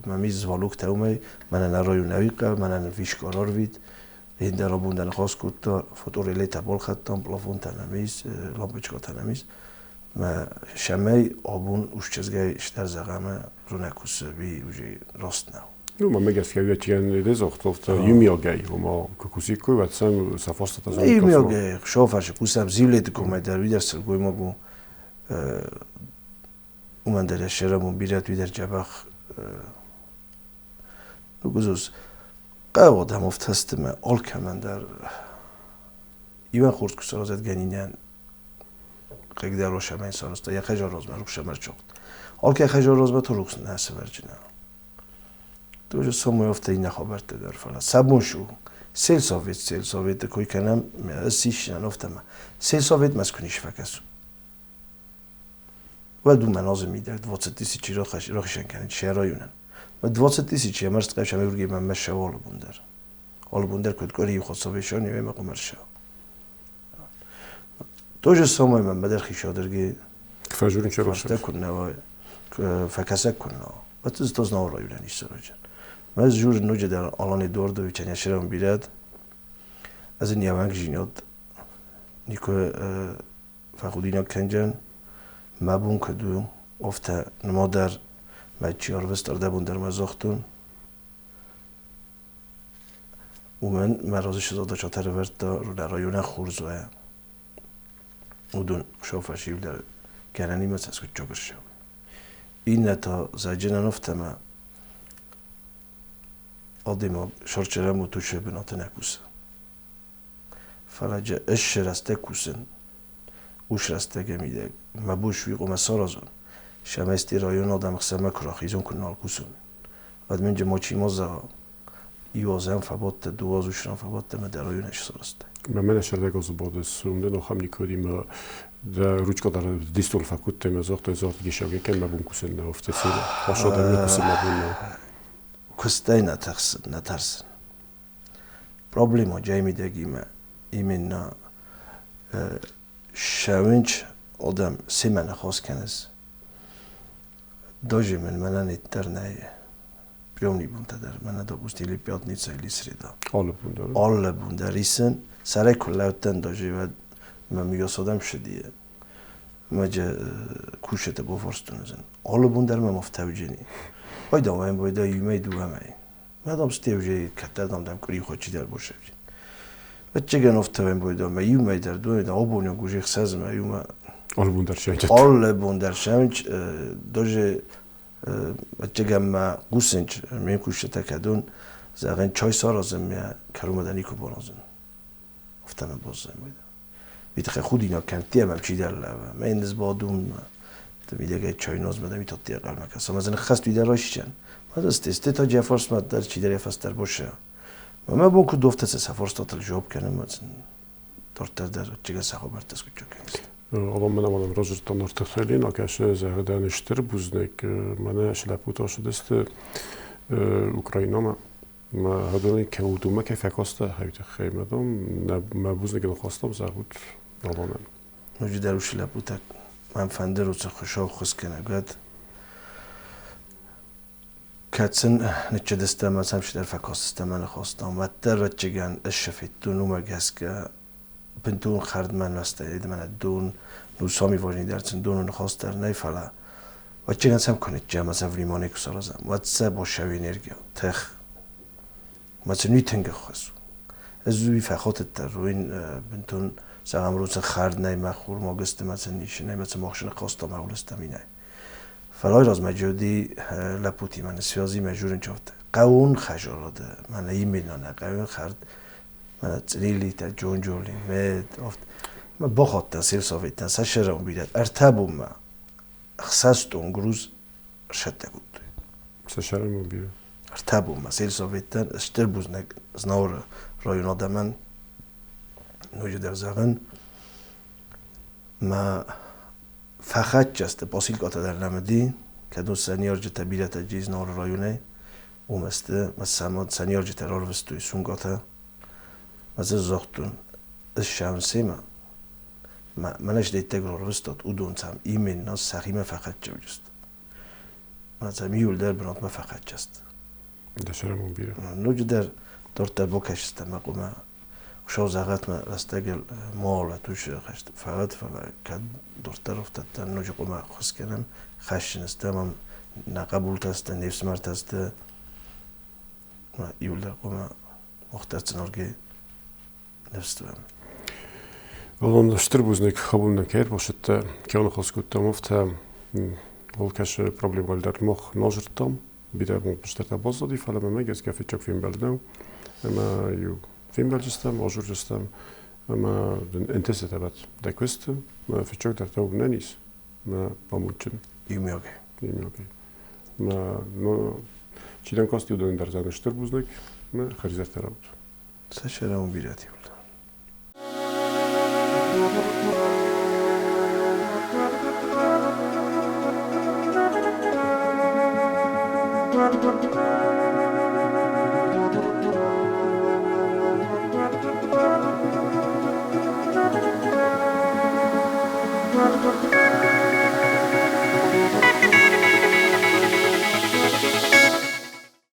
мӕ звалуктӕ уымӕй, мӕнӕ нӕ район уый хъӕуы, мӕнӕ нӕ вишкар арвит, Ендӕр абон дӕр ныхас кодта, фоторелетӕ балхӕдтам, плафонтӕ нӕм ис, лампочкӕтӕ нӕм ис. Мӕ шӕмӕй абон ус чызгӕй стӕр зӕгъӕмӕ рунӕ кусы, уый уже раст нӕу. Ну, мӕ гӕсгӕ ветеран резохтовта юмиагӕй, ома кусиккой, уӕд сӕм сӕ фарстатӕ Юмиагӕй, шофашы кусӕм зивлеты комӕй дӕр, уый дӕр сылгоймаг у. Уымӕн дӕр йӕ сӕрӕмон бирӕт, уый дӕр дзӕбӕх. Нугузус хъӕуы адӕм ӕфтӕсты мӕ алкӕмӕн дӕр иуӕн хорз куы саразӕд гӕнинӕн хъыгдӕр ошӕмӕн сарӕзта йӕ хӕжар размӕ рухсӕмӕ рчогъд. Алкӕй хӕжар размӕ то рухс нӕ сӕвӕрджынӕ. Тоже самой афтӕ иннӕ хабӕрттӕ дӕр, фӕлӕ сӕ бон шу. Сельсовет, сельсоветы кой кӕнӕм, ӕз сисинӕн афтӕмӕ. Сельсовет мӕ куы ничи фӕкӕсу. Уӕд уымӕн азы мидӕг 20 000 рахизӕн кӕнын сӕ районӕн. 20 000 ӕмӕ стъӕф шамевргемӕ мӕ сӕ алы бон дӕр. Алы бон дӕр куыд къуыри хотсовешон ӕмӕ къуымӕрсӕ. То же самое мӕ дӕр хисадырги Фӕжурин фарста куыннӕ фӕкӕсӕг куыннӕ. Вот ez toz navra юлен исарочен. Мӕ жур ноджы дӕр Алан Эдуардовичӕн йӕ сӕрӕн бирӕт. Ez ын йӕ жинот никуы фӕхудинаг кӕнджӕн. Мӕ бон куыд у, афтӕ нымадӕр. Мӕ чи арвыст ӕрдӕбон дӕр мӕ загътон. Уымӕн мӕ разы сызадача ӕрӕвӕрдта районӕн хорз уа. Уыдон шофӕсивдӕр кӕнӕнимӕ цӕсгуытчок ссӕуын. Иннӕ та зӕджынӕн афтӕмӕ адӕймаг сӕрчырӕм утусы бынаты нӕ кусы. Фӕлӕ джы ӕз рӕстӕг кусын, ус рӕстӕгӕ мидӕг мӕ бон суи къуымӕ саразон, сӕмӕсти район адӕм хсӕнмӕ куы рахизон, куы нал кусон. Уӕд мын джы мочи ма зӕгъа, иу азӕн фӕбадтӕ, дыууӕ аз усран фӕбадтӕ мӕ дӕ районӕй сарӕзтай. Мӕнӕ сӕрдӕг азы бадыс, уым дӕ ахӕм никуы да ручка дар дистол факутте мӕ загътой загъд гешавге кен мӕ бон кусын нӕ офте цели. Ашада мӕ кусын мӕ бон нӕ. Куыстӕй нӕ тӕхсын, нӕ тӕрсын. Проблема джаймидӕгимӕ именно шӕуынч одам семӕ ныхас кӕныс. Даже мын мӕнӕн иттӕр нӕй приемный бунтӕ дӕр, мӕнӕ допустим или пятница или среда. Alle бун дӕр. Alle бун дӕр исын. Сӕрӕй куы лӕудтӕн даже уӕд мӕ миосодам шыдие. Мӕджы кусӕтӕ бофарстон Alle бун дӕр мӕм ӕфтауджени. Байда уӕм байда юмӕй дыууӕмӕй. Мадам стевже кӕддӕр дам дам къуыри чидӕр бошевджи. Ӕччеген офтавен бойда мӕ юмӕй дӕр дуне да обони гужи хсӕзмӕ юмӕ. Alle бун дӕр шӕнч. Alle бун дӕр шӕнч даже ӕччеген мӕ гусынч мен кусӕтӕ кӕдон зӕгъен чай саразын мӕ кӕрумӕ никуы боназын. Офтамӕ баззайм бойда. Витхе худина кӕнтти ӕмӕ чидӕр лӕвӕ. Мӕ ин бадум mideg чайноз медам итотти қалмакаса. Мазан хаст видер рашичен. Мазан стесте та джафарс маддар чидер яфастар боша. Ма бон ку дофтаце сафарс тотал жоb кенем мазан дортер дер чига сахобартас кучок. Алан мӕнӕ мадам ражыртан артыхтелин, акӕсы зӕгъдӕн стыр бузныг мӕнӕ шлӕппутӕ ссыдысты Украинамӕ. Мӕ хӕдоны кӕудумӕ кӕй фӕкаста хӕй тыххӕй мадам мӕ бузныг ныхастам зӕгъут Аланӕн. Ноджыдӕр уыцы лӕппутӕ мӕм фӕндыр уыцы хуысау хуысгӕнӕг уӕд. Кӕд сын ныччыдыстӕм ӕмӕ сӕм цыдӕр фӕкастыстӕм ӕмӕ ныхастам, уӕддӕр ӕвӕццӕгӕн ӕз уымӕ гӕсгӕ бынтон хӕрдмӕ нуӕзтӕй мӕнӕ дон, ну сами важный дӕр сын доны ныхас дӕр нӕй, фӕлӕ ӕвӕццӕгӕн сӕм куы ныччӕм ӕмӕ сӕ внимание куы саразӕм, уӕд сӕ босӕу энергия, тых, ӕмӕ сын уый тынг ӕххуыс у. Ӕз уый фӕхатыдтӕн, уый бынтон зӕгъӕм, руцы хӕрд нӕй мӕ хурмӕ гӕсгӕ мӕ сын ис, нӕй мӕ сын махсыны хъаста мӕ улӕстӕ минӕй. Фӕлӕ размӕ джоди лӕппутимӕ связимӕ журынчовты. Хъӕуон хӕзарады, мӕнӕ именно нӕ хъӕуон хӕрд, мӕнӕ църилитӕ, джонджоли, мед, офт. Мӕ бахаттӕн сельсоветтӕн сӕ сӕрӕн бирӕ ӕртӕ бонмӕ ӕхсӕз тонн груз ӕрсӕттӕ кодтой. Сӕ сӕрӕн бирӕ. Ӕртӕ бонмӕ сельсоветтӕн стыр бузныг Знауыры район адӕмӕн ноджыдӕр зӕгъын, мӕ фӕхӕццӕ посилкъатӕ дӕр нӕм уыди, кӕд уыцы сӕ ныййарджытӕ бирӕтӕ джи Знауыры районӕй, уым сты, мӕ сӕ ныййарджытӕ рарвыстой сумкъатӕ. Мӕ дзы загътон, ӕз сӕм семӕ мӕнӕ сдӕттӕг рарвыстат, уыдон сӕм именно сӕхимӕ фӕхӕццӕ уыдысты. Мӕ сӕм иуылдӕр бынатмӕ фӕхӕццӕ сты. Дӕ сӕрӕн бирӕ. Ноджыдӕр дарддӕр бакӕсдзыстӕм мӕ къуымӕ. Хуыцау зӕгъӕд мӕ рӕстӕгыл ма тусы хӕст фӕуӕд, фӕлӕ кӕд дарддӕр ӕфтӕдтӕн ноджы къуымӕ ӕххуыс кӕнӕм, хӕсджын стӕм ам нӕ хъӕбултӕ сты, не фсымӕртӕ сты. Иуылдӕр къуымӕ охтӕцынорге ныфс уӕм. Алан стыр бузныг хабун кӕй ӕрбацыдтӕ, кӕй аныхас кодтам, афтӕ алкӕцы проблемӕ дӕр мах нал зыдтам. Бирӕ бон баззади, фӕлӕ мӕмӕ гӕсгӕ фыццаг фембӕлд нӕу. Ӕмӕ иу фембӕлдыстӕм, азурдыстӕм ӕмӕ дын ӕнтысытӕ бӕт дӕ куысты, мӕ фыццаг дӕр та нӕ низ, мӕ амондджын. Иумиагӕй. Иумиагӕй. Мӕ чи дӕм касти, уыдонӕн дӕр зӕгъын стыр бузныг, мӕ хӕрзӕртӕ раут. Сӕ сӕрӕн бирӕтӕ уыд.